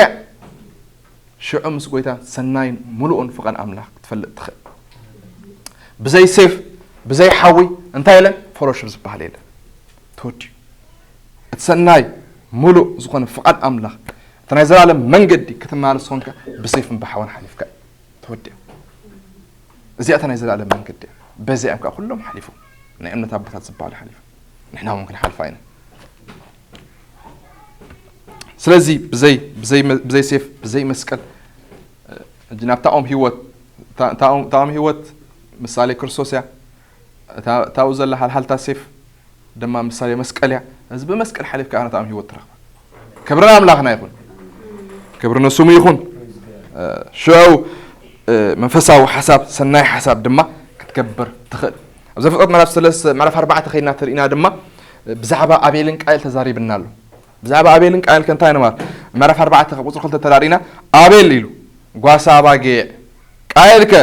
ሽዑ ምስ ጎይታ ሰናይን ሙሉኡን ፍቓድ ኣምላኽ ክትፈልጥ ትኽእል ብዘይ ሴፍ ብዘይ ሓዊ እንታይ የለን ፈሎሽፕ ዝበሃል የለን ተወዲኡ እቲ ሰናይ ምሉእ ዝኾነ ፍቓድ ኣምላኽ፣ እቲ ናይ ዘላለም መንገዲ ክትመላለስ ዝኾንካ፣ ብሰይፍን ብሓውን ሓሊፍካ እዩ። ተወዲኣ። እዚኣ እታ ናይ ዘላለም መንገዲ እያ። በዚኣ እዮም ከዓ ኩሎም ሓሊፎም። ናይ እምነት ኣቦታት ዝበሃሉ ሓሊፎም። ንሕና እውን ክንሓልፋ ኢና። ስለዚ ብዘይ፣ ብዘይ መ-፣ ብዘይ ሴፍ፣ ብዘይ መስቀል፣ እ፣ ሕጂ ናብታ ኦም ህይወት፣ እታ፣ እታ ኦም፣ እታ ኦም ህይወት ምሳሌ ክርስቶስ እያ። እታ፣ እታኡ ዘላ ሃልሃልታ ሴፍ ድማ ምሳሌ መስቀል እያ። እዚ ብመስቀል ሓሊፍካ ኣነ እታ ኦም ህይወት ትረኽባ። ክብሪ ንኣምላኽና ይኹን። ክብሪ ንስሙ ይኹን። እ፣ ሽዑ፣ እ፣ መንፈሳዊ ሓሳብ፣ ሰናይ ሓሳብ ድማ ክትገብር ትኽእል። ኣብ ዘፍጥረት ምዕራፍ ሰለስተ፣ ምዕራፍ ኣርባዕተ ከይድና ተሪእና ድማ፣ እ፣ ብዛዕባ ኣቤልን ቃኤል ተዛሪብና ኣሎ። ብዛዕባ ኣቤልን ቃኤል ከ እንታይ ንማር? ምዕራፍ ኣርባዕተ ካብ ቁጽሪ ክልተ ተራዲና፣ ኣቤል ኢሉ፣ ጓሳ ኣባጊዕ፣ ቃኤል ከ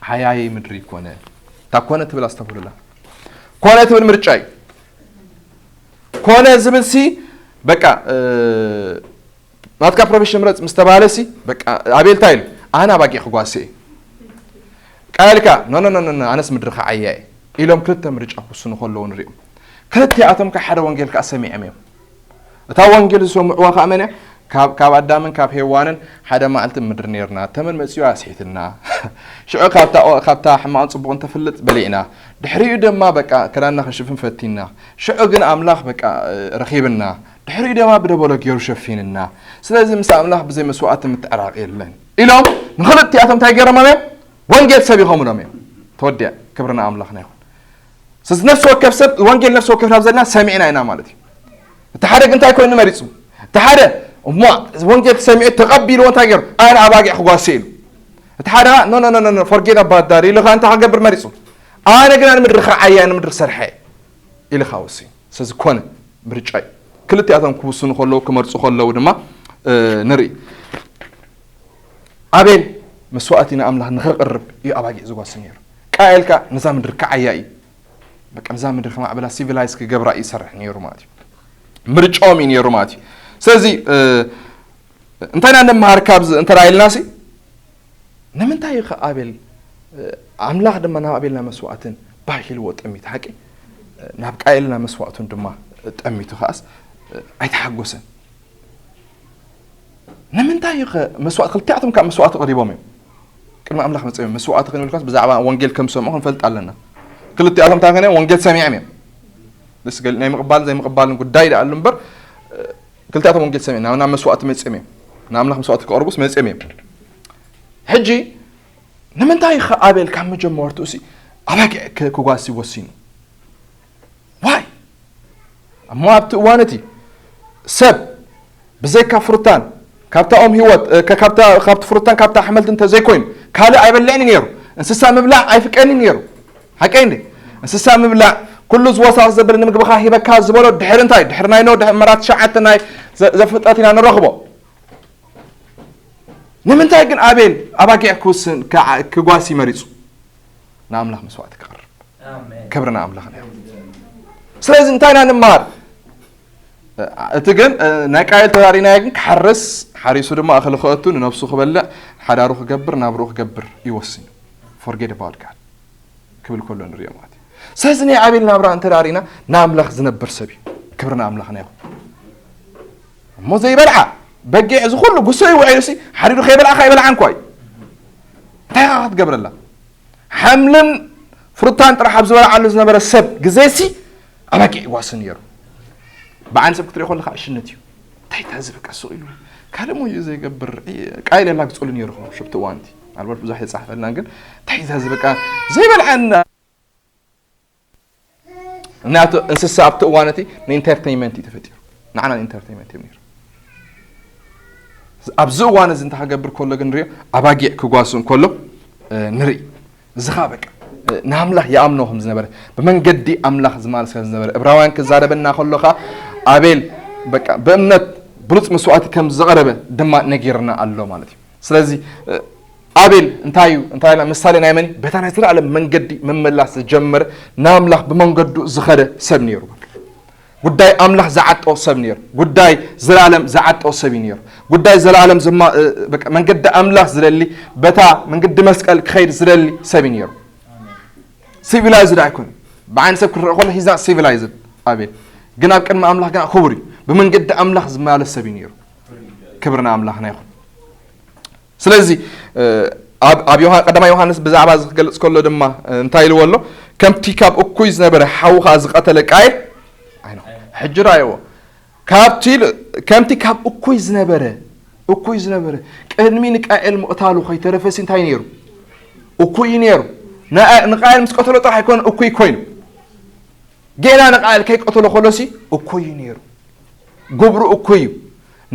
ሓያይ ምድሪ ኮነ። እታ ኮነ ትብል ኣስተብህሉላ። ኮነ ትብል ምርጫ እዩ። ኮነ ዝብል ሲ፣ በቃ፣ እ፣ ናትካ ፕሮፌሽን ምረጽ ምስ ተባሃለ ሲ፣ በቃ፣ ኣቤል እንታይ ኢሉ? ኣነ ኣባጊዕ ክጓሲ እየ። ቃኤል ከ፣ ኖ፣ ኖ፣ ኖ፣ ኖ፣ ኖ፣ ኣነስ ምድሪ ክዓያ እየ ኢሎም ክልተ ምርጫ ክውስኑ ከለዉ ንሪኦም። ክልቲኣቶም ከ ሓደ ወንጌል ከኣ ሰሚዖም እዮም። እታ ወንጌል ዝሰምዕዋ ከኣ መን እያ? ካብ፣ ካብ ኣዳምን ካብ ሄዋንን ሓደ መዓልቲ ምድሪ ነርና፣ ተመን መጺኡ ኣስሒትና። ሽዑ ካብታ፣ ካብታ ሕማቕን ጽቡቕን ተፍልጥ በሊዕና። ድሕሪኡ ድማ በቃ ክዳንና ክንሽፍን ፈቲና። ሽዑ ግን ኣምላኽ በቃ፣ እ፣ ረኺብና። ድሕሪኡ ድማ ብደበሎ ገይሩ ሸፊንና። ስለዚ ምስ ኣምላኽ ብዘይ መስዋእቲ ምትዕራቕ የለን። ኢሎም ንኽልቲኣቶም እንታይ ገይሮም እዮም? ወንጌል ሰቢኾምሎም እዮም። ተወዲኣ። ክብሪ ንኣምላኽና ይኹን። ስለዚ ነፍሲ ወከፍ ሰብ፣ ወንጌል ነፍሲ ወከፍ ናብ ዘለና ሰሚዕና ኢና ማለት እዩ። እቲ ሓደ ግን እንታይ ኮይኑ መሪጹ? እቲ ሓደ እሞ ወንጌል ሰሚዑ ተቐቢልዎ እንታይ ገይሩ? ኣነ ኣባጊዕ ክጓሲ ኢሉ። እቲ ሓደ ኸኣ፣ "ኖ፣ ኖ፣ ኖ፣ ኖ፣ ኖ፣ forget about that" ኢሉ ኸኣ እንታይ ክገብር መሪጹ? "ኣነ ግና ንምድሪ ክዓያ፣ ንምድሪ ክሰርሓ እየ" ኢሉ ኸኣ ወሲኑ። ስለዚ ኮነ፣ ምርጫ እዩ። ክልቲኣቶም ክውስኑ ከለዉ፣ ክመርጹ ከለዉ ድማ፣ እ፣ ንርኢ። ኣቤል መስዋእቲ ንኣምላኽ ንኸቕርብ እዩ ኣባጊዕ ዝጓሲ ነይሩ። ቃኤል ከኣ ነዛ ምድሪ ክዓያ እዩ። በቃ ነዛ ምድሪ ከማዕብላ፣ ሲቪላይዝ ክገብራ እዩ ይሰርሕ ነይሩ ማለት እዩ። ምርጫኦም እዩ ነይሩ ማለት እዩ። ስለዚ፣ እ፣ እንታይ ኢና ንመሃር ካብዚ እንተ ኢልናሲ፣ ንምንታይ እዩ ከ ኣቤል፣ እ፣ ኣምላኽ ድማ ናብ ኣቤልና መስዋእትን ባህ ኢልዎ ጠሚቱ ሓቂ፣ እ፣ ናብ ቃኤልና መስዋእቱን ድማ ጠሚቱ ከኣስ፣ እ፣ ኣይተሓጎሰን? ንምንታይ እዩ ከ መስዋእቲ፣ ክልቲኣቶም ከኣ መስዋእቲ ቀሪቦም እዮም። ቅድሚ ኣምላኽ መጺኦም እዮም። መስዋእቲ ክንብል ከስ ብዛዕባ ወንጌል ከም ዝሰምዑ ክንፈልጥ ኣለና። ክልቲኣቶም እንታይ ኮነ? ወንጌል ሰሚዖም እዮም። ደስ ገል-፣ ናይ ምቕባልን ዘይምቕባልን ጉዳይ ደኣ ኣሉ እምበር፣ እ፣ ክልቲኣቶም ወንጌል ሰሚዖም ናብ፣ ናብ መስዋእቲ መጺኦም እዮም። ንኣምላኽ መስዋእቲ ክቐርቡስ መጺኦም እዮም። ሕጂ ንምንታይ ከ ኣቤል ካብ መጀመርትኡ ሲ ኣባጊዕ ክ-፣ ክጓሲ ወሲኑ? ዋይ? እሞ ኣብቲ እዋን እቲ ሰብ ብዘይካ ፍሩታን ካብታ ኦም ህይወት፣ እ፣ ከ-፣ ካብታ፣ ካብቲ ፍሩታን ካብታ ኣሕመልቲ እንተ ዘይኮይኑ ካልእ ኣይበልዕን እዩ ነይሩ። እንስሳ ምብላዕ ኣይፍቀድን እዩ ነይሩ። ሓቀይ እንዴ? እንስሳ ምብላዕ፣ ኩሉ ዝወሳኽ ዘብል ንምግብኻ ሂበካ ዝበሎ ድሕሪ እንታይ? ድሕሪ ናይ ኖህ፣ ድሕሪ ምዕራፍ ትሽዓተ ናይ ዘ-፣ ዘፍጥረት ኢና ንረኽቦ። ንምንታይ ግን ኣቤል ኣባጊዕ ክውስን፣ ክዓ-፣ ክጓሲ መሪጹ? ንኣምላኽ መስዋእቲ ክቕርብ። ኣሜን። ክብሪ ንኣምላኽና ይኹን። ስለዚ እንታይ ኢና ንመሃር? እቲ ግን፣ እ፣ ናይ ቃየል ተራሪናዮ ግን ክሓርስ፣ ሓሪሱ ድማ እኽሊ ከእቱ፣ ንነብሱ ክበልዕ፣ ሓዳሩ ክገብር፣ ናብርኡ ክገብር እዩ ወሲኑ። Forget about God ክብል ከሎ ንሪኦ ማለት እዩ። ስለዚ ናይ ኣቤል ናብራ እንተ ዳሪና ንኣምላኽ ዝነብር ሰብ እዩ። ክብሪ ንኣምላኽና ይኹን። እሞ ዘይበልዓ በጊዕ እዚ ኩሉ ጉሶ ይውዕል ሲ ሓሪዱ ከይበልዓ ከይበልዓ እንኳ እዩ። እንታይ ኢኻ ክትገብረላ? ሓምልን ፍሩታን ጥራሕ ኣብ ዝበልዓሉ ዝነበረ ሰብ ግዜ ሲ ኣባጊዕ ይጓሲ ነይሩ። ብዓይኒ ሰብ ክትሪኦ ከለኻ ዕሽነት እዩ። እንታይ እታ እዚ በቃ ስቕ ኢሉ ካልእ ሞ እዩ ዘይገብር? ቃይል የላግጸሉ ነይሩ ኸ ሽብቲ እዋን እቲ። ኣልበርት ብዙሕ የጻሕፈልና ግን እንታይ እታ እዚ በቃ ዘይበልዓና? ምክንያቱ እንስሳ ኣብቲ እዋን እቲ ንኢንተርቴይንመንት እዩ ተፈጢሩ። ንዓና ንኢንተርቴይንመንት እዮም ነይሩ። ኣብዚ እዋን እዚ እንታይ ክገብር ከሎ ግን ንሪኦ፣ ኣባጊዕ ክጓሱ እንከሎ፣ እ፣ ንርኢ። እዚ ኸኣ በቃ፣ እ፣ ንኣምላኽ ይኣምኖ ከም ዝነበረ፣ ብመንገዲ ኣምላኽ ዝመላለስ ከም ዝነበረ፣ ዕብራውያን ክዛረበና ከሎ ኸኣ ኣቤል በቃ ብእምነት ብሉጽ መስዋእቲ ከም ዘቕረበ ድማ ነጊርና ኣሎ ማለት እዩ። ስለዚ፣ እ፣ ኣቤል እንታይ እዩ? እንታይ ኢልና? ምሳሌ ናይ መን እዩ? በታ ናይ ዘላለም መንገዲ ምምላስ ዝጀመረ፣ ንኣምላኽ ብመንገዱ ዝኸደ ሰብ ነይሩ። ጉዳይ ኣምላኽ ዝዓጦ ሰብ ነይሩ። ጉዳይ ዘላለም ዝዓጦ ሰብ እዩ ነይሩ። ጉዳይ ዘላለም ዘማ-፣ እ፣ በቃ መንገዲ ኣምላኽ ዝደሊ፣ በታ መንገዲ መስቀል ክኸይድ ዝደሊ ሰብ እዩ ነይሩ። ሲቪላይዝድ ኣይኮነን። ብዓይኒ ሰብ ክረአ ከሎ he's not civilized ኣቤል። ግን ኣብ ቅድሚ ኣምላኽ ግን ክቡር እዩ። ብመንገዲ ኣምላኽ ዝመላለስ ሰብ እዩ ነይሩ። ክብሪ ንኣምላኽና ይኹን። ስለዚ ኣብ ኣብ ዮሃ- ቀዳማይ ዮሃንስ ብዛዕባ እዚ ክገልጽ ከሎ ድማ እንታይ ኢልዎ ኣሎ? ከምቲ ካብ እኩይ ዝነበረ ሓዉ ኸኣ ዝቐተለ ቃየል ኣይኖ ሕጂ ራእይዎ። ካብቲ ል- ከምቲ ካብ እኩይ ዝነበረ እኩይ ዝነበረ ቅድሚ ንቃኤል ምቕታሉ ከይተረፈሲ እንታይ ነይሩ? እኩይ እዩ ነይሩ። ንኣ- ንቃኤል ምስ ቀተሎ ጥራሕ ኣይኮነ እኩይ ኮይኑ፣ ጌና ንቃኤል ከይቀተሎ ከሎሲ እኩይ እዩ ነይሩ። ግብሩ እኩይ እዩ።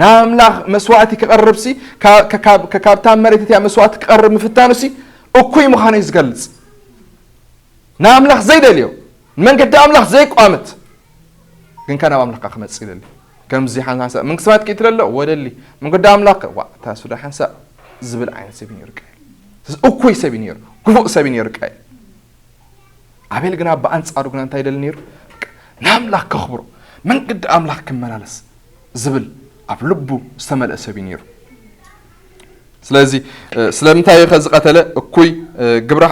ንኣምላኽ መስዋእቲ ክቐርብሲ፣ ካ- ከካብ- ከካብታ መሬት እቲኣ መስዋእቲ ክቐርብ ምፍታኑሲ እኩይ ምዃኑ እዩ ዝገልጽ። ንኣምላኽ ዘይደልዮ፣ ንመንገዲ ኣምላኽ ዘይቋምት፣ ግን ከ ናብ ኣምላኽ ክመጽእ ይደሊ። ከምዚ ሓንሳእ መንግስቲ ሰማያት ክትደሎ ወደሊ፣ መንገዲ ኣምላኽ ዋ እታ ሱዳ ሓንሳእ ዝብል ዓይነት ሰብ እዩ ነይሩ ቃየል። እዚ እኩይ ሰብ እዩ ነይሩ፣ ክፉእ ሰብ እዩ ነይሩ ቃየል። ኣቤል ግና ብኣንጻሩ ግና እንታይ ይደሊ ነይሩ? ንኣምላኽ ከኽብሮ፣ መንገዲ ኣምላኽ ክመላለስ ዝብል ኣብ ልቡ ዝተመልአ ሰብ እዩ ነይሩ። ስለዚ ስለምንታይ እዩ ዝቐተለ? እኩይ ግብረ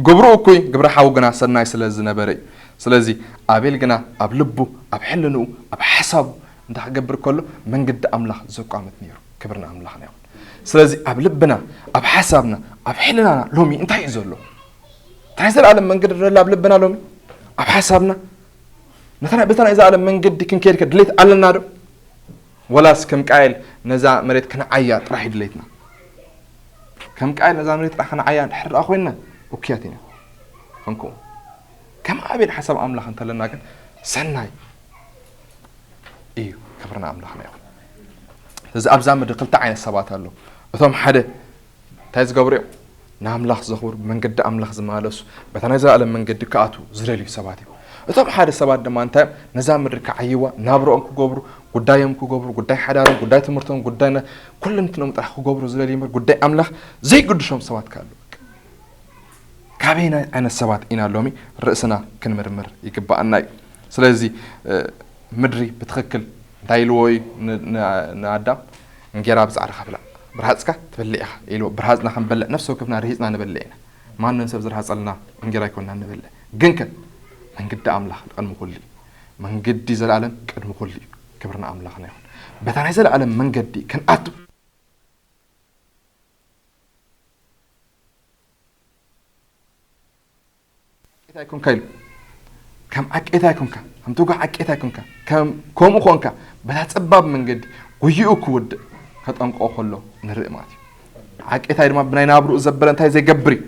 ግብሩ እኩይ፣ ግብረ ሓው ግና ሰናይ ስለ ዝነበረ እዩ። ስለዚ ኣቤል ግና ኣብ ልቡ፣ ኣብ ሕልንኡ፣ ኣብ ሓሳቡ እንታይ ክገብር ከሎ መንገዲ ኣምላኽ ዘቋምት ነይሩ። ክብሪ ንኣምላኽና ይኹን። ስለዚ ኣብ ልብና፣ ኣብ ሓሳብና፣ ኣብ ሕልናና ሎሚ እንታይ እዩ ዘሎ? እንታይ ዘለኣለም መንገዲ ዘሎ ኣብ ልብና ሎሚ ኣብ ሓሳብና? ነታ ናይ- በታ ናይ ዘለኣለም መንገዲ ክንከይድ ከ ድሌት ኣለና ዶ? ወላስ ከም ቃየል ነዛ መሬት ክንዓያ ጥራሕ እዩ ድሌትና? ከም ቃየል ነዛ መሬት ጥራሕ ክንዓያ እንድሕር ደኣ ኮይንና እኩያት ኢና። ከምኡ ከም ኣቤል ሓሳብ ኣምላኽ እንተለና ግን ሰናይ እዩ። ክብርና ኣምላኽና ይኹን። ስለዚ ኣብዛ ምድሪ ክልተ ዓይነት ሰባት ኣለዉ። እቶም ሓደ እንታይ ዝገብሩ እዮም? ንኣምላኽ ዘኽብሩ፣ ብመንገዲ ኣምላኽ ዝመላለሱ፣ በታ ናይ ዘለኣለም መንገዲ ክኣትዉ ዝደልዩ ሰባት እዮም። እቶም ሓደ ሰባት ድማ እንታይ እዮም? ነዛ ምድሪ ክዓይዋ፣ ናብርኦም ክገብሩ፣ ጉዳዮም ክገብሩ፣ ጉዳይ ሓዳሮም፣ ጉዳይ ትምህርቶም፣ ጉዳይ ና- ኩልንትኖም ጥራሕ ክገብሩ ዝደልዩ እምበር ጉዳይ ኣምላኽ ዘይግድሾም ሰባት ከ ኣለዉ። ካበየናይ ዓይነት ሰባት ኢና ሎሚ ርእስና ክንምርምር ይግብኣና እዩ። ስለዚ ምድሪ ብትኽክል እንታይ ኢልዎ እዩ ንኣዳም? እንጌራ ብፃዕርኻ ብላዕ፣ ብርሃፅካ ትበልዕ ኢኻ ኢልዎ። ብርሃፅና ክንበልዕ ነፍሲ ወከፍና ርሂፅና ንበልዕ ኢና። ማንም ሰብ ዝርሃፀልና እንጌራ ኣይኮንና ንበልዕ። ግንከ መንገዲ ኣምላኽ ቅድሚ ኩሉ እዩ። መንገዲ ዘለኣለም ቅድሚ ኩሉ እዩ። ክብርና ኣምላኽና ይኹን። በታ ናይ ዘለኣለም መንገዲ ክንኣቱ ዓቄት ኣይኮንካ ኢሉ። ከም ዓቄት ኣይኮንካ፣ ከም ትጉህ ዓቄት ኣይኮንካ። ከም- ከምኡ ኮንካ በታ ጸባብ መንገዲ ጉይኡ ክውድእ ከጠንቅቆ ከሎ ንርኢ ማለት እዩ። ዓቄታይ ድማ ብናይ ናብርኡ ዘበለ እንታይ ዘይገብር እዩ?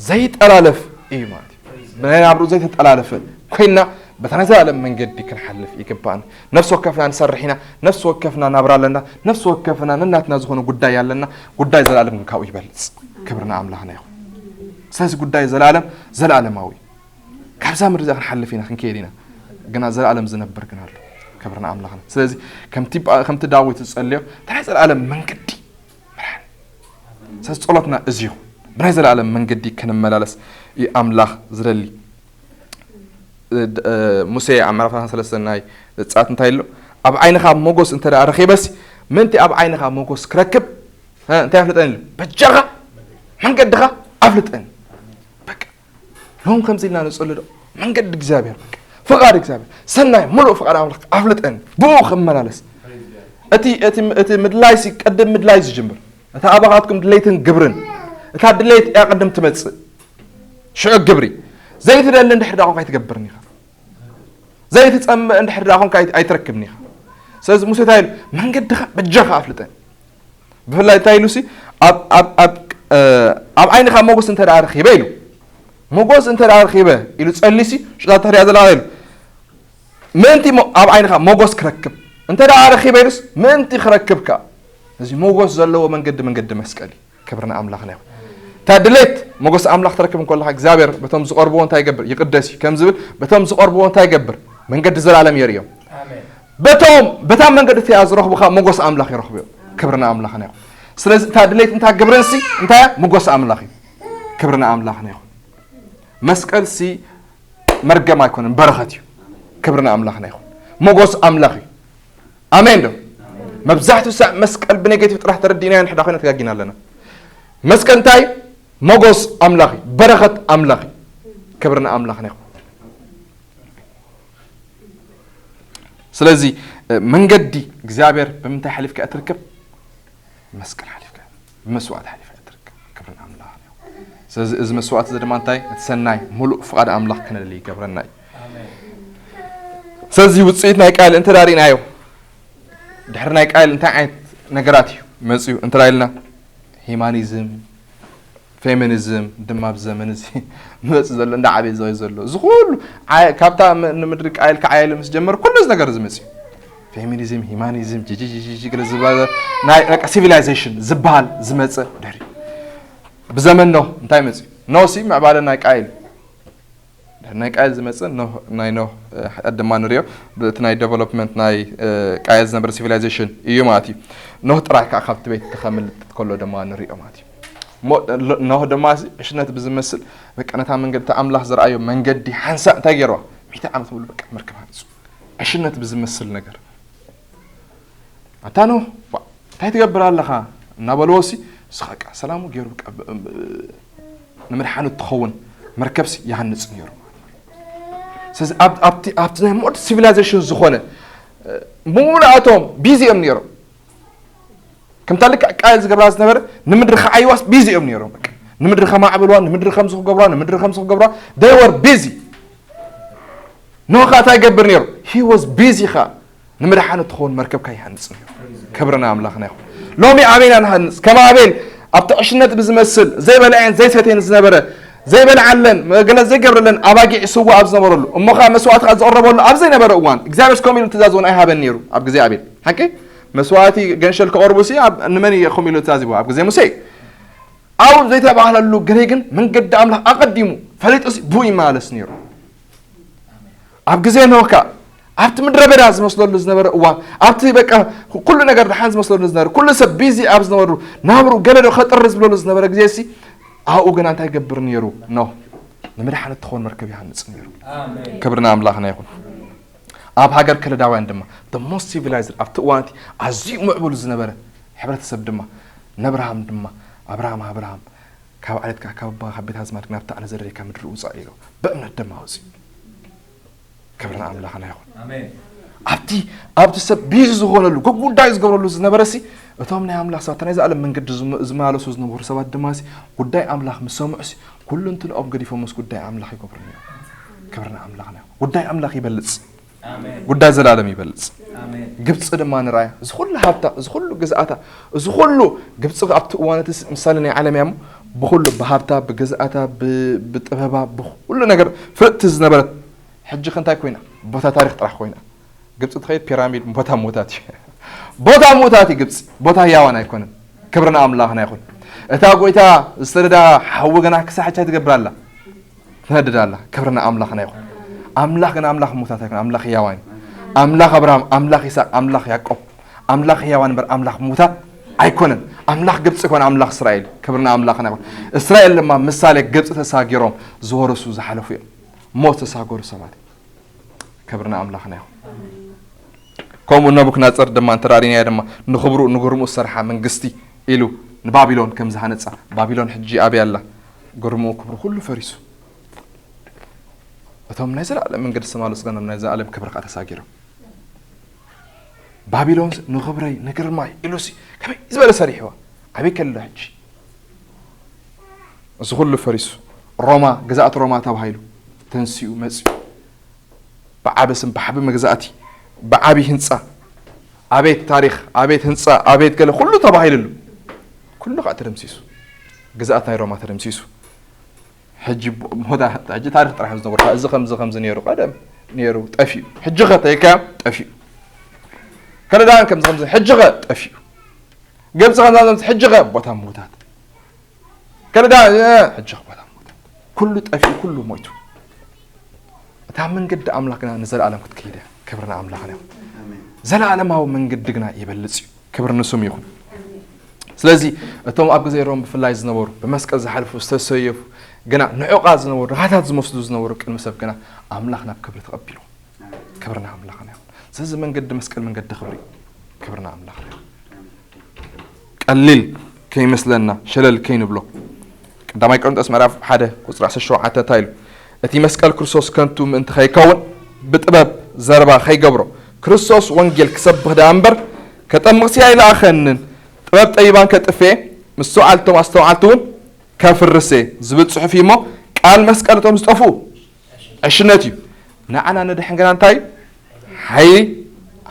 ዘይጠላለፍ እዩ ማለት እዩ። ብናይ ናብርኡ ዘይተጠላለፈ ኮይና በታ ናይ ዘላለም መንገዲ ክንሓልፍ ይግባእና። ነፍሲ ወከፍና ንሰርሕ ኢና፣ ነፍሲ ወከፍና ናብራ ኣለና፣ ነፍሲ ወከፍና ነናትና ዝኾነ ጉዳይ ኣለና። ጉዳይ ዘላለም ግን ካብኡ ይበልጽ። ክብርና ኣምላኽና ይኹን። ስለዚ ጉዳይ ዘላለም ዘላለማዊ ካብዛ ምድሪ እዚኣ ክንሓልፍ ኢና ክንከይድ ኢና። ግና ዘላለም ዝነብር ግን ኣሎ። ክብርና ኣምላኽና። ስለዚ ከምቲ ከምቲ ዳዊት ዝጸልዮ እንታይ ዘላለም መንገዲ ምርሓን። ስለዚ ጸሎትና እዚ ይኹን። ብናይ ዘላለም መንገዲ ክንመላለስ እዩ ኣምላኽ ዝደሊ። ሙሴ ኣብ ምዕራፍ ሰለስተ ናይ ዘጸኣት እንታይ ኣሎ? ኣብ ዓይንኻ ሞጎስ እንተ ደኣ ረኺበሲ ምእንቲ ኣብ ዓይንኻ ሞጎስ ክረክብ እንታይ ኣፍልጠኒ ኢሉ? በጃኻ መንገድኻ ኣፍልጠኒ። በቃ ሎም ከምዚ ኢልና ንጸሉ ዶ? መንገዲ እግዚኣብሔር በቃ ፍቓድ እግዚኣብሔር ሰናይ ሙሉእ ፍቓድ ኣምላኽ ኣፍልጠኒ ብኡ ክመላለስ። እቲ እቲ እቲ ምድላይ ሲ ቀደም ምድላይ ዝጅምር እታ ኣባኻትኩም ድሌትን ግብርን እታ ድሌት እያ ቀደም ትመጽእ። ሽዑ ግብሪ ዘይትደሊ እንድሕር ዳኹም ኣይትገብርን ኢኻ። ዘይትጸምእ እንድሕር ዳኹም ኣይትረክብን ኢኻ። ስለዚ ሙሴ እንታይ ኢሉ? መንገድኻ በጃኻ ኣፍልጠኒ። ብፍላይ እንታይ ኢሉ ሲ ኣብ ኣብ ኣብ ኣብ ዓይንኻ ሞጎስ እንተ ደኣ ረኺበ ኢሉ። ሞጎስ እንተ ደኣ ረኺበ ኢሉ ጸሊሲ ሽጣ ተሪያ ዘላ ኢሉ። ምእንቲ ኣብ ዓይንኻ ሞጎስ ክረክብ እንተ ደኣ ረኺበ ኢሉስ ምእንቲ ክረክብ ከኣ እዚ ሞጎስ ዘለዎ መንገዲ መንገዲ መስቀል እዩ። ክብሪ ንኣምላኽና ይኹን። እታ ድሌት ሞገስ ኣምላኽ ትረክብ እንከለኻ እግዚኣብሔር በቶም ዝቐርብዎ እንታይ ይገብር? ይቕደስ እዩ። ከም ዝብል በቶም ዝቐርብዎ እንታይ ይገብር? መንገዲ ዘላለም የርእዮም። በቶም በታ መንገዲ እቲኣ ዝረኽቡ ከዓ ሞገስ ኣምላኽ ይረኽቡ እዮም። ክብሪ ንኣምላኽና ይኹን። ስለዚ እታ ድሌት እንታይ ግብርንሲ እንታይ እያ? ሞገስ ኣምላኽ እዩ። ክብሪ ንኣምላኽና ይኹን። መስቀልሲ መርገም ኣይኮነን፣ በረኸት እዩ። ክብሪ ንኣምላኽና ይኹን። ሞገስ ኣምላኽ እዩ። ኣሜን ዶ? መብዛሕትኡ ሳዕ መስቀል ብኔጌቲቭ ጥራሕ ተረዲእናዮ ንሕዳ ኮይና ተጋጊና ኣለና። መስቀል እንታይ? ሞገስ ኣምላኽ እዩ፣ በረኸት ኣምላኽ እዩ። ክብሪ ንኣምላኽና ይኹን። ስለዚ መንገዲ እግዚኣብሔር ብምንታይ ሓሊፍካ እትርከብ? መስቀል ሓሊፍካ፣ ብመስዋእቲ ሓሊፍካ እትርከብ። ክብርን ኣምላኽ። ስለዚ እዚ መስዋእቲ እዚ ድማ እንታይ እቲ ሰናይ ምሉእ ፍቓድ ኣምላኽ ክነሊ ይገብረና እዩ። ስለዚ ውፅኢት ናይ ቃየል እንተ ዳሪእናዮ፣ ድሕሪ ናይ ቃየል እንታይ ዓይነት ነገራት እዩ መፅኡ እንተ ኢልና፣ ሂማኒዝም፣ ፌሚኒዝም ድማ ኣብዚ ዘመን እዚ መፅእ ዘሎ እንዳ ዓበየ ዝኸይ ዘሎ እዚ ኩሉ፣ ካብታ ንምድሪ ቃየል ክዓየል ምስ ጀመር ኩሉ እዚ ነገር እዚ መፅኡ። ፌሚኒዝም፣ ሂማኒዝም፣ ጅጅጅጅ ገለ ዝበለ ናይ በቃ ሲቪላይዜሽን ዝበሃል ዝመፀ ድሕሪ ብዘመን ኖህ እንታይ መፅኡ? ኖህ ሲ ምዕባለ ናይ ቃየል፣ ድሕሪ ናይ ቃየል ዝመፅእ ናይ ኖህ ሓጢኣት ድማ ንሪኦ። ብእቲ ናይ ዴቨሎፕመንት ናይ ቃየል ዝነበረ ሲቪላይዜሽን እዩ ማለት እዩ። ኖህ ጥራይ ከዓ ካብቲ ቤት ከመልጥ ከሎ ድማ ንሪኦ ማለት እዩ። ኖህ ድማ ዕሽነት ብዝመስል በቃ ነታ መንገዲ ኣምላኽ ዝረኣዮ መንገዲ ሓንሳእ እንታይ ገይርዋ? ሚእቲ ዓመት ሙሉ በቃ መርከብ ሃንፁ። ዕሽነት ብዝመስል ነገር ኣታ ኖህ እንታይ ትገብር ኣለኻ እናበልዎ ሲ ንስኻ በቃ ሰላሙ ገይሩ በቃ ንምድሓኑ እትኸውን መርከብሲ ይሃንፅ ነይሩ። ስለዚ ኣብቲ ናይ ሞድ ሲቪላይዜሽን ዝኾነ ምሉኣቶም ቢዚ እዮም ነይሮም። ከምታ ልክዕ ቃየል ዝገብራ ዝነበረ ንምድሪ ከዓይዋስ ቢዚ እዮም ነይሮም። በቃ ንምድሪ ከማዕብልዋ፣ ንምድሪ ከምዚ ክገብሯ፣ ንምድሪ ከምዚ ክገብሯ they were busy። ኖህ ከዓ እንታይ ይገብር ነይሩ? He was busy ከዓ ንምድሓኑ እትኸውን መርከብካ ይሃንፅ ነይሩ። ክብርና ኣምላኽና ይኹን። ሎሚ ኣበይና ንሃንፅ? ከም ኣቤል ኣብቲ ዕሽነት ብዝመስል ዘይበልዐን ዘይሰትየን ዝነበረ ዘይበልዓለን ገለ ዘይገብረለን ኣባጊዕ ስዋ ኣብ ዝነበረሉ እሞ ከዓ መስዋእቲ ከዓ ዝቐረበሉ ኣብ ዘይነበረ እዋን እግዚኣብሔር ከምኡ ኢሉ ትእዛዝ እውን ኣይሃበን ነይሩ ኣብ ግዜ ኣቤል። ሓቂ መስዋእቲ ገንሸል ከቐርቡ ሲ ኣብ ንመን እዩ ከምኡ ኢሉ ትእዛዝ ይቦ ኣብ ግዜ ሙሴ? ኣብ ዘይተባህለሉ ግዜ ግን መንገዲ ኣምላኽ ኣቐዲሙ ፈሊጡ ሲ ብኡ ይመላለስ ነይሩ። ኣብ ግዜ ኖህ ከኣ ኣብቲ ምድረ በዳ ዝመስለሉ ዝነበረ እዋን ኣብቲ በቃ ኩሉ ነገር ደሓን ዝመስለሉ ዝነበረ ኩሉ ሰብ ቢዚ ኣብ ዝነበሩ ናብሩ ገለ ዶ ከጥሪ ዝብለሉ ዝነበረ ግዜ ሲ ኣብኡ ግና እንታይ ይገብር ነይሩ? ኖህ ንምድሓን እትኸውን መርከብ ይሃንጽ ነይሩ። ክብሪ ንኣምላኽና ይኹን። ኣብ ሃገር ከለዳውያን ድማ the most civilized ኣብቲ እዋን እቲ ኣዝዩ ምዕቡል ዝነበረ ሕብረተሰብ ድማ ነብርሃም ድማ ኣብርሃም ኣብርሃም ካብ ዓሌትካ ካብ ኣቦኻ ካብ ቤት ኣዝማድካ ናብታ ኣነ ዘርእየካ ምድሪ ውጻእ ኢሉ ብእምነት ድማ ኣውጺኡ። ክብሪ ንኣምላኽና ይኹን። ኣብቲ ኣብቲ ሰብ ቢዚ ዝኾነሉ ጉዳይ ዝገብረሉ ዝነበረ ሲ እቶም ናይ ኣምላኽ ሰባት ናይዚ ዓለም መንገዲ ዝመላለሱ ዝነበሩ ሰባት ድማ ሲ ጉዳይ ኣምላኽ ምስ ሰምዑ ሲ ኩሉ እንትንኦም ገዲፎም ምስ ጉዳይ ኣምላኽ ይገብሩ ነይሮም። ክብሪ ንኣምላኽና ይኹን። ጉዳይ ኣምላኽ ይበልጽ። ጉዳይ ዘላለም ይበልጽ። ግብፂ ድማ ንርኣያ፣ እዚ ኩሉ ሃብታ፣ እዚ ኩሉ ግዝኣታ፣ እዚ ኩሉ ግብፂ ኣብቲ እዋን እቲ ምሳሌ ናይ ዓለም እያ እሞ ብኩሉ ብሃብታ ብግዝኣታ ብጥበባ ብኩሉ ነገር ፍልጥቲ ዝነበረት ሕጂ ከ እንታይ ኮይና? ቦታ ታሪክ ጥራሕ ኮይና። ግብፂ ትኸይድ ፒራሚድ ቦታ ምዉታት እዩ። ቦታ ምዉታት እዩ ግብፂ፣ ቦታ ህያዋን ኣይኮነን። ክብሪ ንኣምላኽና ይኹን። እታ ጎይታ ዝተደዳ ሓዊ ገና ክሳዕ ሕጂ ትገብር ኣላ። ትነድድ ኣላ። ክብሪ ንኣምላኽና ይኹን። ኣምላኽ ግን ኣምላኽ ምዉታት ኣይኮነን፣ ኣምላኽ ህያዋን እዩ። ኣምላኽ ኣብርሃም፣ ኣምላኽ ይስሐቅ፣ ኣምላኽ ያዕቆብ፣ ኣምላኽ ህያዋን እምበር ኣምላኽ ምዉታት ኣይኮነን። ኣምላኽ ግብፂ ኣይኮነ፣ ኣምላኽ እስራኤል። ክብሪ ንኣምላኽና ይኹን። እስራኤል ድማ ምሳሌ ግብፂ ተሳጊሮም ዝወረሱ ዝሓለፉ እዮም። ሞት ተሳገሩ ሰባት። ክብሪ ንኣምላኽና ይኹን። ከምኡ ነቡክናፀር ድማ እንተ ርኢናዮ ድማ ንኽብሩ ንግርምኡ ዝሰርሓ መንግስቲ ኢሉ ንባቢሎን ከም ዝሃነፃ፣ ባቢሎን ሕጂ ኣበይ ኣላ? ግርምኡ ክብሩ ኩሉ ፈሪሱ። እቶም ናይ ዘላለም መንገዲ ዝተማለሱ ግን ናይ ዘላለም ክብሪ ከዓ ተሳጊሮም። ባቢሎን ንኽብረይ ንግርማይ ኢሉሲ ከመይ ዝበለ ሰሪሕዋ? ኣበይ ከሎ ሕጂ? እዚ ኩሉ ፈሪሱ ሮማ ግዝኣት ሮማ ተባሂሉ ተንሲኡ መፅዩ ብዓቢ ስም ብዓቢ መግዛእቲ ብዓቢ ህንፃ ኣቤት ታሪኽ ኣቤት ህንፃ ኣቤት ገለ ኩሉ ተባሂልሉ ኩሉ ከዓ ተደምሲሱ። ግዝኣት ናይ ሮማ ተደምሲሱ። ሕጂ ሞታ ሕጂ ታሪኽ ጥራሕ ዝነገርካ እዚ ከምዚ ከምዚ ነይሩ ቀደም ነይሩ ጠፊኡ። ሕጂ ኸ ተይካ ጠፊኡ። ከለዳን ከምዚ ከምዚ ሕጂ ኸ ጠፊኡ። ግብፂ ከምዚ ከምዚ ሕጂ ኸ ቦታ ምዉታት። ከለዳ ሕጂ ኸ ቦታ ምዉታት። ኩሉ ጠፊኡ ኩሉ ሞይቱ። እታ መንገዲ ኣምላኽ ግና ንዘለኣለም ክትከይድ እያ። ክብሪ ንኣምላኽና ይኹን። ዘለኣለማዊ መንገዲ ግና ይበልጽ እዩ። ክብሪ ንስሙ ይኹን። ስለዚ እቶም ኣብ ግዜ ሮም ብፍላይ ዝነበሩ ብመስቀል ዝሓልፉ ዝተሰየፉ ግና ንዑቓት ዝነበሩ ድኻታት ዝመስሉ ዝነበሩ ቅድሚ ሰብ ግና ኣምላኽ ናብ ክብሪ ተቐቢሉ። ክብሪ ንኣምላኽና ይኹን። ስለዚ መንገዲ መስቀል መንገዲ ክብሪ እዩ። ክብሪ ንኣምላኽና ይኹን። ቀሊል ከይመስለና ሸለል ከይንብሎ። ቀዳማይ ቆሮንጦስ ምዕራፍ ሓደ ቁፅሪ ዓሰርተ ሸውዓተ እንታይ ኢሉ? እቲ መስቀል ክርስቶስ ከንቱ ምእንቲ ከይከውን ብጥበብ ዘረባ ከይገብሮ ክርስቶስ ወንጌል ክሰብኽ ደኣ እምበር፣ ከጠምቕሲ ኣይለኣኸንን። ጥበብ ጠቢባን ከጥፍኤ፣ ምስትውዓልቶም ኣስተውዓልቲ እውን ከፍርሴ ዝብል ጽሑፍ እዩ እሞ፣ ቃል መስቀል እቶም ዝጠፍኡ ዕሽነት እዩ። ንዓና ነድሕን ግና እንታይ እዩ? ሓይሊ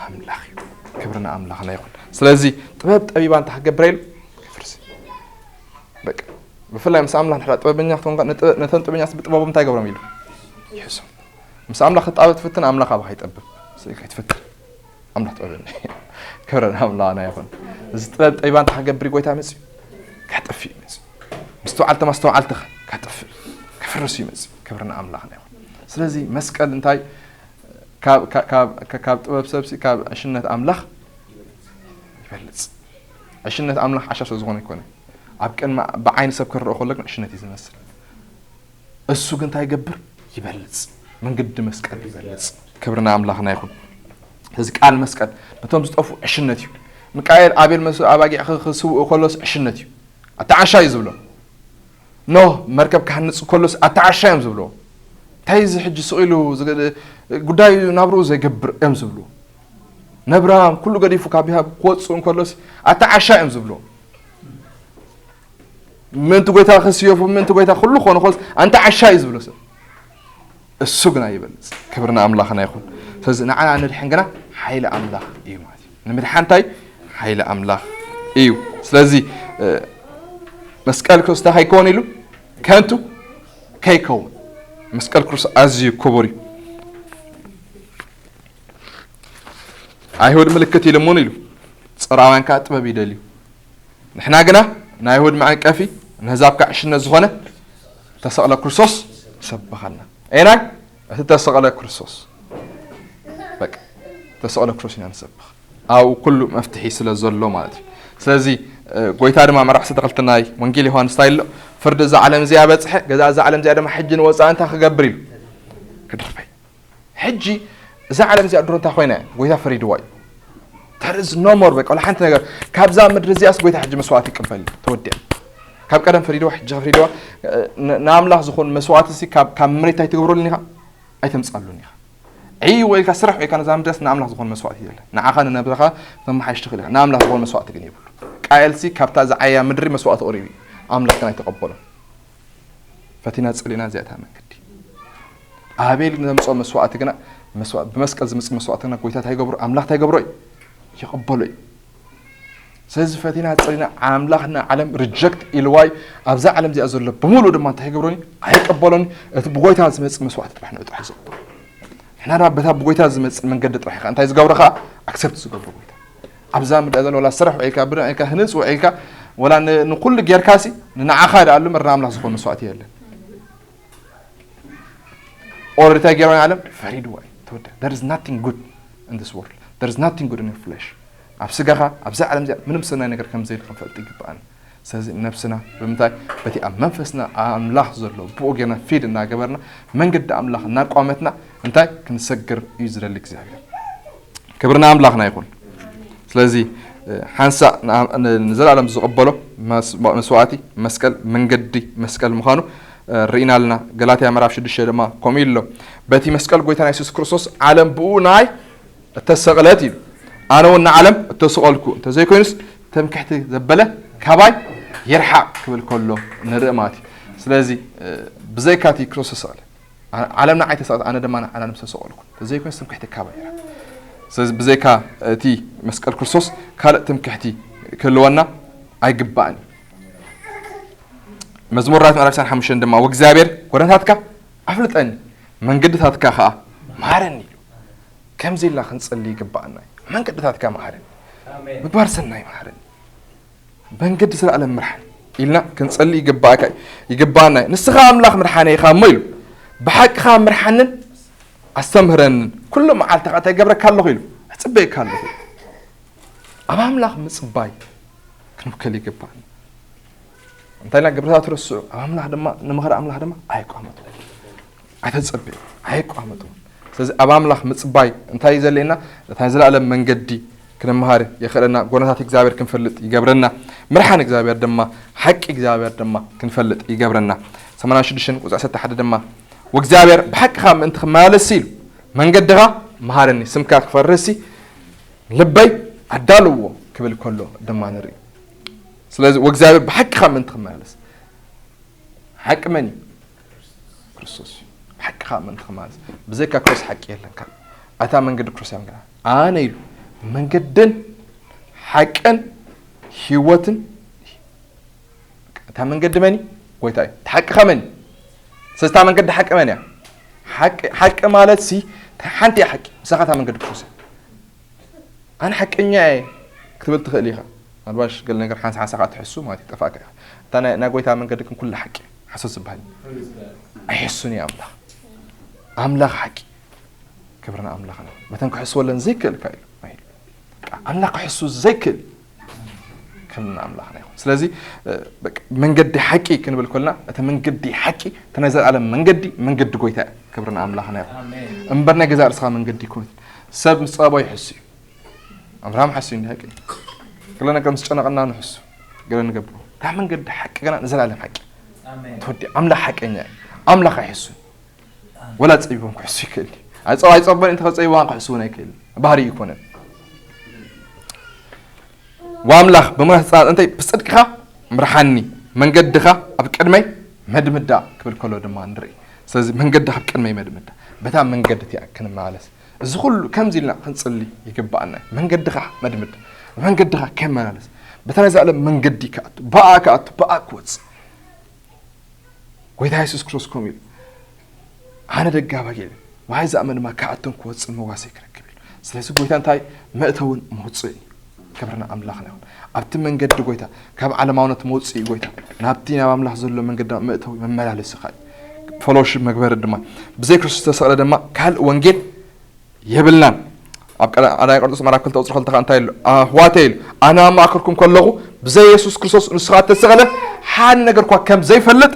ኣምላኽ እዩ። ክብሪ ንኣምላኽና ይኹን። ስለዚ ጥበብ ጠቢባን እንታይ ክገብር ኢሉ? ከፍርስ። በቃ፣ ብፍላይ ምስ ኣምላኽ ንሕና ጥበበኛ ክትኮንካ፣ ንጥበ-፣ ነተን ጥበበኛስ ብጥበቦም እንታይ ገብሮም ኢሉ? ይሕዞም። ምስ ኣምላኽ ክትጣበብ ትፍትን፣ ኣምላኽ ኣባኻ ይጠብብ። ስኢልካ ኣይትፈትን። ኣምላኽ ጥበበኛ እዩ። ክብሪ ንኣምላኽና ይኹን። እዚ ጥበብ ጠቢባን እንታይ ክገብር እዩ ጎይታ መፅዩ? ከጥፍእ እዩ መፅዩ። ምስትውዓልቲ ማስተውዓልትኻ ከጥፍእ፣ ከፍርስ እዩ መፅዩ። ክብሪ ንኣምላኽና ይኹን። ስለዚ መስቀል እንታይ? ካብ፣ ካብ፣ ካብ፣ ካብ ጥበብ ሰብሲ ካብ ዕሽነት ኣምላኽ ይበልጽ። ዕሽነት ኣምላኽ ዓሻ ስለ ዝኾነ ኣይኮነን። ኣብ ቅድሚ፣ ብዓይኒ ሰብ ክረኦ ከሎ ግን ዕሽነት እዩ ዝመስል። እሱ ግን እንታይ ይገብር? ይበልጽ። መንገዲ መስቀል ይበልጽ። ክብሪ ንኣምላኽና ይኹን። እዚ ቃል መስቀል ነቶም ዝጠፍኡ ዕሽነት እዩ። ሚካኤል ኣቤል መስ-፣ ኣባጊዕ ኽ-፣ ክስውእ ከሎስ ዕሽነት እዩ። ኣታ ዓሻ እዩ ዝብሎ። ኖህ መርከብ ክሃንጽ ከሎስ ኣታ ዓሻ እዮም ዝብሎ። እንታይ እዚ ሕጂ ስቕ ኢሉ ዝግ-፣ ጉዳዩ ናብርኡ ዘይገብር እዮም ዝብሉ። ነብራም ኩሉ ገዲፉ ካብ ይሃብ ክወጽእ እንከሎስ ኣታ ዓሻ እዮም ዝብሉ። ምእንቲ ጎይታ ክስየፉ፣ ምእንቲ ጎይታ ኩሉ ክኾኑ ከሎስ ኣንታ ዓሻ እዩ ዝብሎ ሰብ። እሱ ግና ይበልጽ። ክብሪ ንኣምላኽና ይኹን። ስለዚ ንዓና ንድሕን ግና ሓይሊ ኣምላኽ እዩ ማለት እዩ። ንምድሓን እንታይ? ሓይሊ ኣምላኽ እዩ። ስለዚ፣ እ፣ መስቀል ክርስቶስ እንታይ ከይከውን ኢሉ? ከንቱ ከይከውን። መስቀል ክርስቶስ ኣዝዩ ክቡር እዩ። ኣይሁድ ምልክት ይልምኑ ኢሉ፣ ጾርዓውያን ከኣ ጥበብ ይደልዩ። ንሕና ግና ንኣይሁድ መዐንቀፊ፣ ንህዛብ ከዓ ዕሽነት ዝኾነ ተሰቕለ ክርስቶስ ሰበኸልና። ኤናይ እቲ ተሰቕለ ክርስቶስ። በቃ፣ ተሰቕለ ክርስቶስ ኢና ንሰብኽ። ኣብኡ ኩሉ መፍትሒ ስለ ዘሎ ማለት እዩ። ስለዚ፣ እ፣ ጎይታ ድማ ምዕራፍ ዓሰርተ ክልተ ናይ ወንጌል ዮሃንስ እንታይ ኣሎ? ፍርዲ እዛ ዓለም እዚኣ በጽሐ፣ ገዛ እዛ ዓለም እዚኣ ድማ ሕጂ ንወጻኢ እንታይ ክገብር ኢሉ? ክድርበይ። ሕጂ እዛ ዓለም እዚኣ ድሮ እንታይ ኮይና እያ? ጎይታ ፈሪድዋ እዩ። There is no more፣ በቃ፣ ወላ ሓንቲ ነገር። ካብዛ ምድሪ እዚኣስ ጎይታ ሕጂ መስዋዕቲ ይቅበል እዩ። ተወዲኣ። ካብ ቀደም ፈሪድዋ፣ ሕጂ ፈሪድዋ። እ፣ ን-፣ ንኣምላኽ ዝኾን መስዋዕቲ ሲ ካብ፣ ካብ መሬት ኣይትገብረሉን ኢኻ? ኣይተምጻሉን ኢኻ። ዕይ ወይ ኢልካ ስራሕ ወይ ኢልካ ነዛ ምድረስ ንኣምላኽ ዝኾን መስዋዕቲ የለን። ንዓኻ ንነብርኻ ተመሓይሽ ትኽእል ኢኻ። ንኣምላኽ ዝኾን መስዋዕቲ ግን የብሉ። ቃየልሲ ካብታ ዝዓያ ምድሪ መስዋዕቲ ቀሪቡ እዩ። ኣምላኽ ግን ኣይተቐበሎን። ፈቲና ጸሊና እዚኣ እታ መንገዲ። ኣቤል ዘምጾ መስዋዕቲ ግና፣ መስዋ-፣ ብመስቀል ዝመጽእ መስዋዕቲ ግና ጎይታ እንታይ ይገብሮ? ኣምላኽ እንታይ ይገብሮ እዩ? ይቐበሎ እዩ። ስለዚ ፈቲና ጸሊና ኣምላኽና ዓለም ሪጀክት ኢልዋይ ኣብዛ ዓለም እዚኣ ዘሎ ብምሉእ ድማ እንታይ ይገብሮኒ? ኣይቀበሎኒ። እቲ ብጎይታ ዝመጽእ መስዋዕቲ ጥራሕ ንዑ ጥራሕ ዝቕበሎ። ንሕና ድማ በታ ብጎይታ ዝመጽእ መንገዲ ጥራሕ ኢኻ እንታይ ዝገብሮ ኸዓ? ኣክሰፕት ዝገብሮ ጎይታ። ኣብዛ ምድሪ ዘሎ ወላ ስራሕ ውዒልካ፣ ብድዕ ኢልካ፣ ህንጽ ውዒልካ፣ ወላ ን-፣ ንኹሉ ጌርካሲ ንንዓኻ ደኣ ኣሎ፣ ምርና ኣምላኽ ዝኾን መስዋዕቲ የለን። ኦረዲ እንታይ ገይርዋ ንዓለም? ፈሪድዋ እዩ። ተወደ። There is nothing good in this world. There is nothing good in your flesh. ኣብ ስጋኻ፣ ኣብዛ ዓለም እዚኣ ምንም ሰናይ ነገር ከም ዘይለ ክንፈልጥ ይግብኣና። ስለዚ ነብስና ብምንታይ? በቲ ኣብ መንፈስና ኣምላኽ ዘሎ ብኡ ጌርና ፊድ እናገበርና፣ መንገዲ ኣምላኽ እናቋመትና እንታይ? ክንሰግር እዩ ዝደሊ እግዚኣብሔር። ክብሪ ንኣምላኽና ይኹን። ስለዚ፣ እ፣ ሓንሳእ ንኣ-፣ ን-፣ ንዘለኣለም ዝቕበሎ መስ-፣ መስዋዕቲ መስቀል፣ መንገዲ መስቀል ምዃኑ፣ እ፣ ርኢና ኣለና። ገላትያ ምዕራፍ ሽዱሽተ ድማ ከምኡ ኢሉ ኣሎ። በቲ መስቀል ጎይታና የሱስ ክርስቶስ ዓለም ብኡ ናይ እተሰቕለት ኢሉ። ኣነ እውን ንዓለም እተሰቐልኩ እንተዘይኮይኑስ ትምክሕቲ ዘበለ ካባይ ይርሓቕ ክብል ከሎ ንርኢ ማለት እዩ። ስለዚ፣ እ፣ ብዘይካ እቲ ክርስቶስ ተሰቕለ፣ ዓ-፣ ዓለም ንዓይ ተሰቕለት፣ ኣነ ድማ ንዓለም ዝተሰቐልኩ። ተዘይኮይኑ ትምክሕቲ ካባይ ይርሓቕ። ስለዚ ብዘይካ እቲ መስቀል ክርስቶስ ካልእ ትምክሕቲ ክህልወና ኣይግባእን እዩ። መዝሙር ዳዊት ምዕራፍ ዕስራን ሓሙሽተን ድማ፣ "ወእግዚኣብሔር ጐደናታትካ ኣፍልጠኒ፣ መንገድታትካ ኸኣ መሃረኒ" ኢሉ። ከምዚ ኢልና ክንጽሊ ይግባኣና እዩ። መንገድታትካ መሃረኒ፣ ኣሜን። ምግባር ሰናይ መሃረኒ። መንገዲ ዘለኣለም ምርሓኒ ኢልና ክንጸሊ ይግባኣካ፣ ይግባኣና እዩ። ንስኻ ኣምላኽ ምርሓነ ኢኻ እሞ ኢሉ፣ ብሓቅኻ ምርሓንን ኣስተምህረንን፣ ኩሉ መዓልትኻ እንታይ ገብረካ ኣለኹ ኢሉ፣ እጽበየካ ኣለኹ ኢሉ። ኣብ ኣምላኽ ምጽባይ ክንውከል ይግባኣና። እንታይ ኢልና ግብርታት ትርስዑ፣ ኣብ ኣምላኽ ድማ፣ ንምኽሪ ኣምላኽ ድማ ኣይቋመጡ። ኣይተጸበዩ፣ ኣይቋመጡ። ስለዚ ኣብ ኣምላኽ ምጽባይ እንታይ እዩ ዘድልየና? እታ ናይ ዘለኣለም መንገዲ ክንመሃር የኽእለና። ጎነታት እግዚኣብሔር ክንፈልጥ ይገብረና። ምርሓን እግዚኣብሔር ድማ፣ ሓቂ እግዚኣብሔር ድማ ክንፈልጥ ይገብረና። ሰማንያን ሽዱሽተን ቁጽሪ ዓሰርተ ሓደ ድማ፣ "ወእግዚኣብሔር ብሓቅኻ ምእንቲ ክመላለስ ኢሉ መንገድኻ መሃረኒ፣ ስምካ ክፈርሲ ልበይ ኣዳልዎ ክብል ከሎ ድማ ንርኢ። ስለዚ ወእግዚኣብሔር ብሓቂ ካብ ምእንቲ ክመላለስ፣ ሓቂ መን እዩ? ክርስቶስ እዩ። ብሓቂ ካብ ምእንቲ ክመላለስ፣ ብዘይካ ክርስቶስ ሓቂ የለን። ካብ ኣታ መንገዲ ክርስቲያን ግና ኣነ ኢሉ መንገድን ሓቅን ህይወትን። እታ መንገዲ መን እዩ? ጎይታ እዩ። እቲ ሓቂ ከ መን እዩ? ስለዚ እታ መንገዲ ሓቂ መን እያ? ሓቂ፣ ሓቂ ማለት ሲ ሓንቲ እያ ሓቂ። ንሳኻ እታ መንገዲ ክርስቶስ እያ። ኣነ ሓቀኛ እየ ክትብል ትኽእል ኢኻ። ኣልባሽ ገለ ነገር ሓንሳ ሓንሳ ከዓ ትሕሱ ማለት ይጠፋእካ ኢኻ። እታ ናይ፣ ናይ ጎይታ መንገዲ ግን ኩላ ሓቂ እያ። ሓሶት ዝበሃል ኣይሕሱን እዩ ኣምላኽ። ኣምላኽ ሓቂ። ክብርና ኣምላኽና። በተን ክሕስወለን ዘይክእል እካ እዩ። ኣምላኽ ክሕሱ ዘይክእል እዩ። ክብርና ኣምላኽና ይኹን። ስለዚ፣ እ፣ በቃ መንገዲ ሓቂ ክንብል ከልና፣ እቲ መንገዲ ሓቂ፣ እቲ ናይ ዘላለም መንገዲ፣ መንገዲ ጎይታ እዩ። ክብርና ኣምላኽና ይኹን። ኣሜን። እምበር ናይ ገዛእ ርእስኻ መንገዲ ይኮነት። ሰብ ምስ ጸበቦ ይሕሱ እዩ። ኣብርሃም ሓሱ እዩ እንዲ ሓቂ። ገለ ነገር ምስ ጨነቐና ንሕሱ። ገለ ንገብሮ። እታ መንገዲ ሓቂ ግና ንዘላለም ሓቂ። ኣሜን። ትወዲ ኣምላኽ ሓቀኛ እዩ። ኣምላኽ ኣይሕሱን። ወላ ጸቢቦም ክሕሱ ይክእል እዩ። ኣይጸ-፣ ኣይጸበን እንተ ጸቢቦም ክሕሱ እውን ኣይክእል። ባህሪ ይኮነን። ወኣምላኽ ብምሕጻጽ እንታይ ብጽድቅኻ ምርሓኒ፣ መንገድኻ ኣብ ቅድመይ መድምዳ ክብል ከሎ ድማ ንርኢ። ስለዚ መንገድኻ ኣብ ቅድመይ መድምዳ። በታ መንገዲ እቲኣ ክንመላለስ። እዚ ኩሉ ከምዚ ኢልና ክንጽሊ ይግባኣና። መንገድኻ መድምድ። መንገድኻ ከመላለስ። በታ ናይ ዘላለም መንገዲ ክኣቱ፣ ብኣ ክኣቱ፣ ብኣ ክወጽእ። ጎይታ የሱስ ክርስቶስ ከምኡ ኢሉ፣ "ኣነ ደገ ኣባጊዕ እየ፣ ብኣይ ዝኣምን ድማ ክኣቱን ክወጽእን መዋሰይ ክረክብ" ኢሉ። ስለዚ ጎይታ እንታይ? መእተውን መውጽእን እዩ። ክብርና ኣምላኽና ይኹን። ኣብቲ መንገዲ ጎይታ፣ ካብ ዓለማውነት መውጽኢ ጎይታ፣ ናብቲ ናብ ኣምላኽ ዘሎ መንገዲ ድማ መእተዊ መመላለሲ ኸኣ እዩ። ፈሎሺፕ መግበሪ ድማ፣ ብዘይ ክርስቶስ ዝተሰቕለ ድማ ካልእ ወንጌል የብልናን። ኣብ ቀዳ-፣ ቀዳማይ ቆሮንቶስ ምዕራፍ ክልተ ቁጽሪ ክልተ ከኣ እንታይ ኢሉ? ኣሕዋተይ ኢሉ፣ ኣነ ኣብ ማእከልኩም ከለኹ ብዘይ የሱስ ክርስቶስ ንሱ ኸኣ እተሰቕለ ሓደ ነገር እኳ ከም ዘይፈልጥ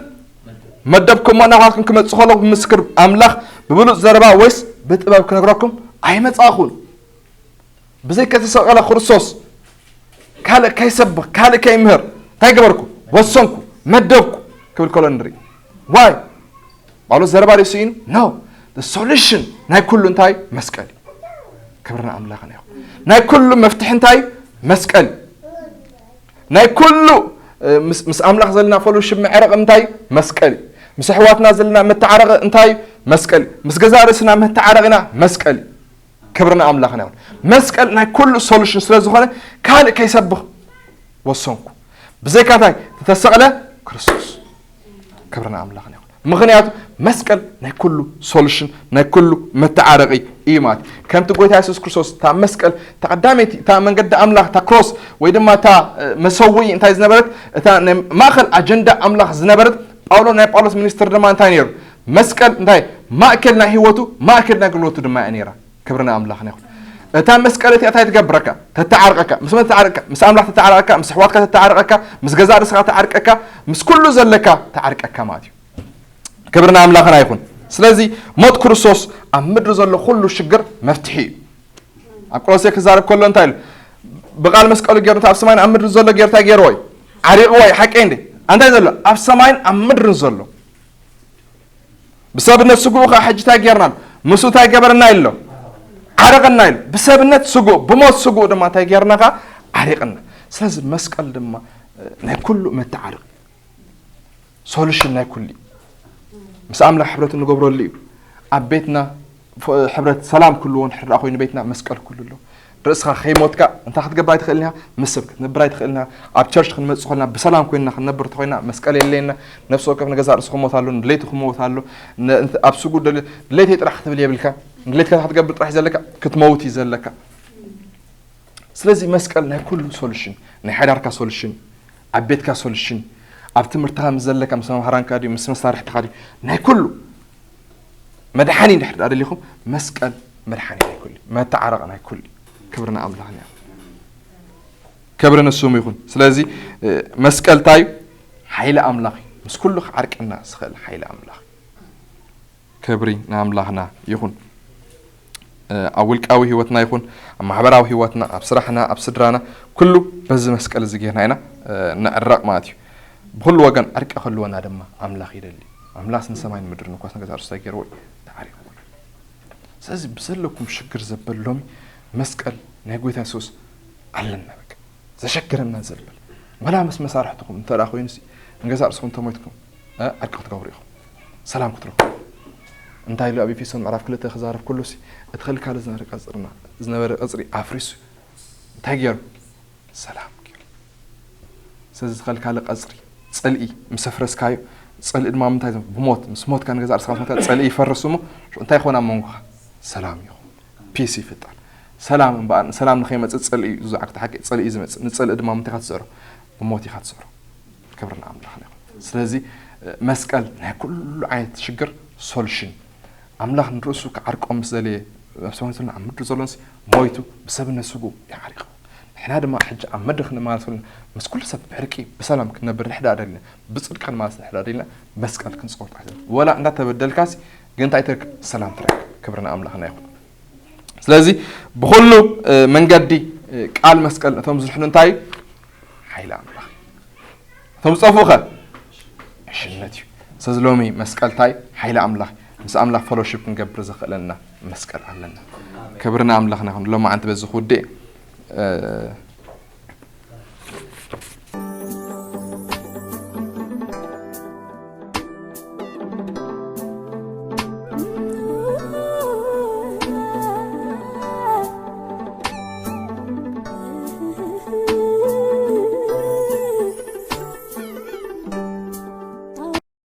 መደብኩሞ፣ ናባኻትኩም ክመጽእ ከለኹ ብምስክር ኣምላኽ ብብሉጽ ዘረባ ወይስ ብጥበብ ክነግረኩም ኣይመጻእኹን። ብዘይ ከተሰቐለ ክርስቶስ ካልእ ከይሰብኽ፣ ካልእ ከይምህር እንታይ ገበርኩ? ወሰንኩ፣ መደብኩ ክብል ከሎ ንርኢ። ዋይ? ጳውሎስ ዘረባ ርእሱ ኢኑ? ኖ። The solution ናይ ኩሉ እንታይ? መስቀል እዩ። ክብርና ኣምላኽና ይኹን። ናይ ኩሉ መፍትሒ እንታይ? መስቀል እዩ። ናይ ኩሉ፣ እ፣ ምስ፣ ምስ ኣምላኽ ዘለና ፈሎሺፕ መዕረቕ እንታይ? መስቀል እዩ። ምስ ኣሕዋትና ዘለና መተዓረቒ እንታይ? መስቀል እዩ። ምስ ገዛእ ርእስና መተዓረቒና መስቀል እዩ። ክብርና ኣምላኽና ይኹን። መስቀል ናይ ኩሉ ሶሉሽን ስለ ዝኾነ ካልእ ከይሰብኽ ወሰንኩ። ብዘይካ እንታይ? ዝተሰቕለ ክርስቶስ። ክብርና ኣምላኽና ይኹን። ምኽንያቱ መስቀል ናይ ኩሉ ሶሉሽን፣ ናይ ኩሉ መተዓረቒ እዩ ማለት እዩ። ከምቲ ጎይታ የሱስ ክርስቶስ እታ መስቀል፣ እታ ቀዳመይቲ፣ እታ መንገዲ ኣምላኽ፣ እታ ክሮስ ወይ ድማ እታ፣ እ፣ መሰውኢ እንታይ ዝነበረት፣ እታ ናይ ማእኸል ኣጀንዳ ኣምላኽ ዝነበረት፣ ጳውሎ፣ ናይ ጳውሎስ ሚኒስትር ድማ እንታይ ነይሩ? መስቀል እንታይ? ማእከል ናይ ህይወቱ፣ ማእከል ናይ ኣገልግሎቱ ድማ እያ ነይራ። ክብሪ ንኣምላኽና ይኹን። እታ መስቀል እቲኣ እንታይ ትገብረካ? ተተዓርቀካ። ምስ መን ተተዓርቀካ? ምስ ኣምላኽ ተተዓርቀካ፣ ምስ ኣሕዋትካ ተተዓርቀካ፣ ምስ ገዛእ ርእስኻ ተዓርቀካ፣ ምስ ኩሉ ዘለካ ተዓርቀካ ማለት እዩ። ክብሪ ንኣምላኽና ይኹን። ስለዚ ሞት ክርስቶስ ኣብ ምድሪ ዘሎ ኩሉ ሽግር መፍትሒ እዩ። ኣብ ቆሎሴ ክዛረብ ከሎ እንታይ ኢሉ? ብቓል መስቀሉ ገይሩ፣ ኣብ ሰማይን ኣብ ምድሪ ዘሎ ገይሩ እንታይ ገይርዎ እዩ? ዓሪቕዎ እዩ። ሓቀይ እንዴ? እንታይ ዘሎ? ኣብ ሰማይን ኣብ ምድርን ዘሎ። ብሰብነት ስግኡ ኸዓ ሕጂ እንታይ ጌርና ኣሎ? ምስኡ እንታይ ገበርና ኢሎ? ዓረቕና ኢሎ። ብሰብነት ስግኡ፣ ብሞት ስግኡ ድማ እንታይ ጌርና ኸዓ? ዓሪቕና። ስለዚ መስቀል ድማ፣ እ፣ ናይ ኩሉ መተዓረቒ፣ ሶሉሽን ናይ ኩሉ እዩ። ምስ ኣምላኽ ሕብረት እንገብረሉ እዩ። ኣብ ቤትና ፍ-፣ ሕብረት ሰላም ክህልዎ እንድሕር ደኣ ኮይኑ ቤትና መስቀል ክህሉ ኣለዎ። ርእስኻ ከይሞትካ እንታይ ክትገብር ኣይትኽእልን ኢኻ? ምስ ሰብ ክትነብር ኣይትኽእልን ኢኻ። ኣብ ቸርች ክንመጽእ ከለና ብሰላም ኮይንና ክንነብር እንተኾይና መስቀል የድልየና። ነፍሲ ወከፍ ንገዛእ ርእሱ ክሞት ኣሎ፣ ንድሌቱ ክመውት ኣሎ። ን-፣ እንት-፣ ኣብ ስጉ ድል-፣ ድሌተይ ጥራሕ ክትብል የብልካ። ድሌትካ ክትገብር ጥራሕ እዩ ዘለካ፣ ክትመውት እዩ ዘለካ። ስለዚ መስቀል ናይ ኩሉ ሶሉሽን፣ ናይ ሓዳርካ ሶሉሽን፣ ኣብ ቤትካ ሶሉሽን፣ ኣብ ትምህርትኻ ምስ ዘለካ፣ ምስ መምሃራንካ ድዩ፣ ምስ መሳርሕትኻ ድዩ፣ ናይ ኩሉ መድሓኒ እንድሕር ደኣ ደሊኹም፣ መስቀል መድሓኒ ናይ ኩሉ፣ መተዓረቒ ናይ ኩሉ። ክብሪ ንኣምላኽና ይኹን። ክብሪ ንስሙ ይኹን። ስለዚ፣ እ፣ መስቀል እንታይ እዩ? ሓይሊ ኣምላኽ እዩ። ምስ ኩሉ ክዓርቀና ዝኽእል ሓይሊ ኣምላኽ እዩ። ክብሪ ንኣምላኽና ይኹን። እ፣ ኣብ ውልቃዊ ህይወትና ይኹን፣ ኣብ ማሕበራዊ ህይወትና፣ ኣብ ስራሕና፣ ኣብ ስድራና፣ ኩሉ በዚ መስቀል እዚ ጌርና ኢና፣ እ፣ ንዕረቕ ማለት እዩ። ብኹሉ ወገን ዕርቂ ክህልወና ድማ ኣምላኽ ይደሊ። ኣምላኽ ንሰማይን ምድርን እኳስ ንገዛእ ርእሱ እንታይ ገይርዎ እዩ? ተዓሪቑ። ስለዚ ብዘለኩም ሽግር ዘበል ሎሚ መስቀል ናይ ጎይታ የሱስ ኣለና። በቃ ዘሸግረና ዘበል መላ ምስ መሳርሕትኩም እንተ ደኣ ኮይኑ ንገዛ ርእስኹም እንተሞይትኩም ዕርቂ ክትገብሩ ኢኹም፣ ሰላም ክትረኽቡ። እንታይ ኢሉ ኣብ ኤፌሶን ምዕራፍ ክልተ ክዛረብ ከሎ እቲ ከልካሊ ዝነበረ ቀጽርና ዝነበረ ቀጽሪ ኣፍሪሱ እንታይ ገይሩ? ሰላም ገይሩ። ስለዚ ዝኸልካለ ቀጽሪ ጸልኢ ምስ ኣፍረስካዮ፣ ጸልኢ ድማ ምንታይ ብሞት ምስ ሞትካ ንገዛእ ርእስኻ ምስ ሞትካ ጸልኢ ይፈርስ እሞ እንታይ ይኾን ኣብ መንጎኻ? ሰላም ይኹን፣ ፒስ ይፍጠር። ሰላም እምበኣር ንሰላም ንኸይመጽእ ጸልኢ እዩ ዝዓግቲ ሓቂ ጸልኢ እዩ ዝመጽእ። ንጸልኢ ድማ ምንታይ ኢኻ ትዘሮ? ብሞት ኢኻ ትዘሮ። ክብሪ ንኣምላኽ ይኹን። ስለዚ መስቀል ናይ ኩሉ ዓይነት ሽግር ሶሉሽን ኣምላኽ ንርእሱ ክዓርቆ ምስ ዘለየ ኣብ ሰማይ ዘሎ ኣብ ምድሪ ዘሎንሲ ሞይቱ ብሰብነት ስጉ ይዓሪቑ። ንሕና ድማ ሕጂ ኣብ ምድሪ ክንመላለስ ከለና ምስ ኩሉ ሰብ ብዕርቂ ብሰላም ክንነብር ንሕዳ ደልና ብጽድቂ ክንመላለስ ንሕዳ ደልና መስቀል ክንጸወር ጣሒና ወላ እንዳተበደልካሲ ግን እንታይ ትረክብ ሰላም ትረክብ። ክብሪ ንኣምላኽና ይኹን። ስለዚ ብኹሉ መንገዲ ቃል መስቀል ነቶም ዝድሕኑ እንታይ ሓይሊ ኣምላኽ እቶም ዝጠፍኡ ኸ ዕሽነት እዩ። ስለዚ ሎሚ መስቀል እንታይ ሓይሊ ኣምላኽ ምስ ኣምላኽ ፈሎሺፕ ክንገብር ዘኽእለና መስቀል ኣለና። ክብሪ ንኣምላኽና ይኹን። ሎማዓንቲ በዚ ክውድእ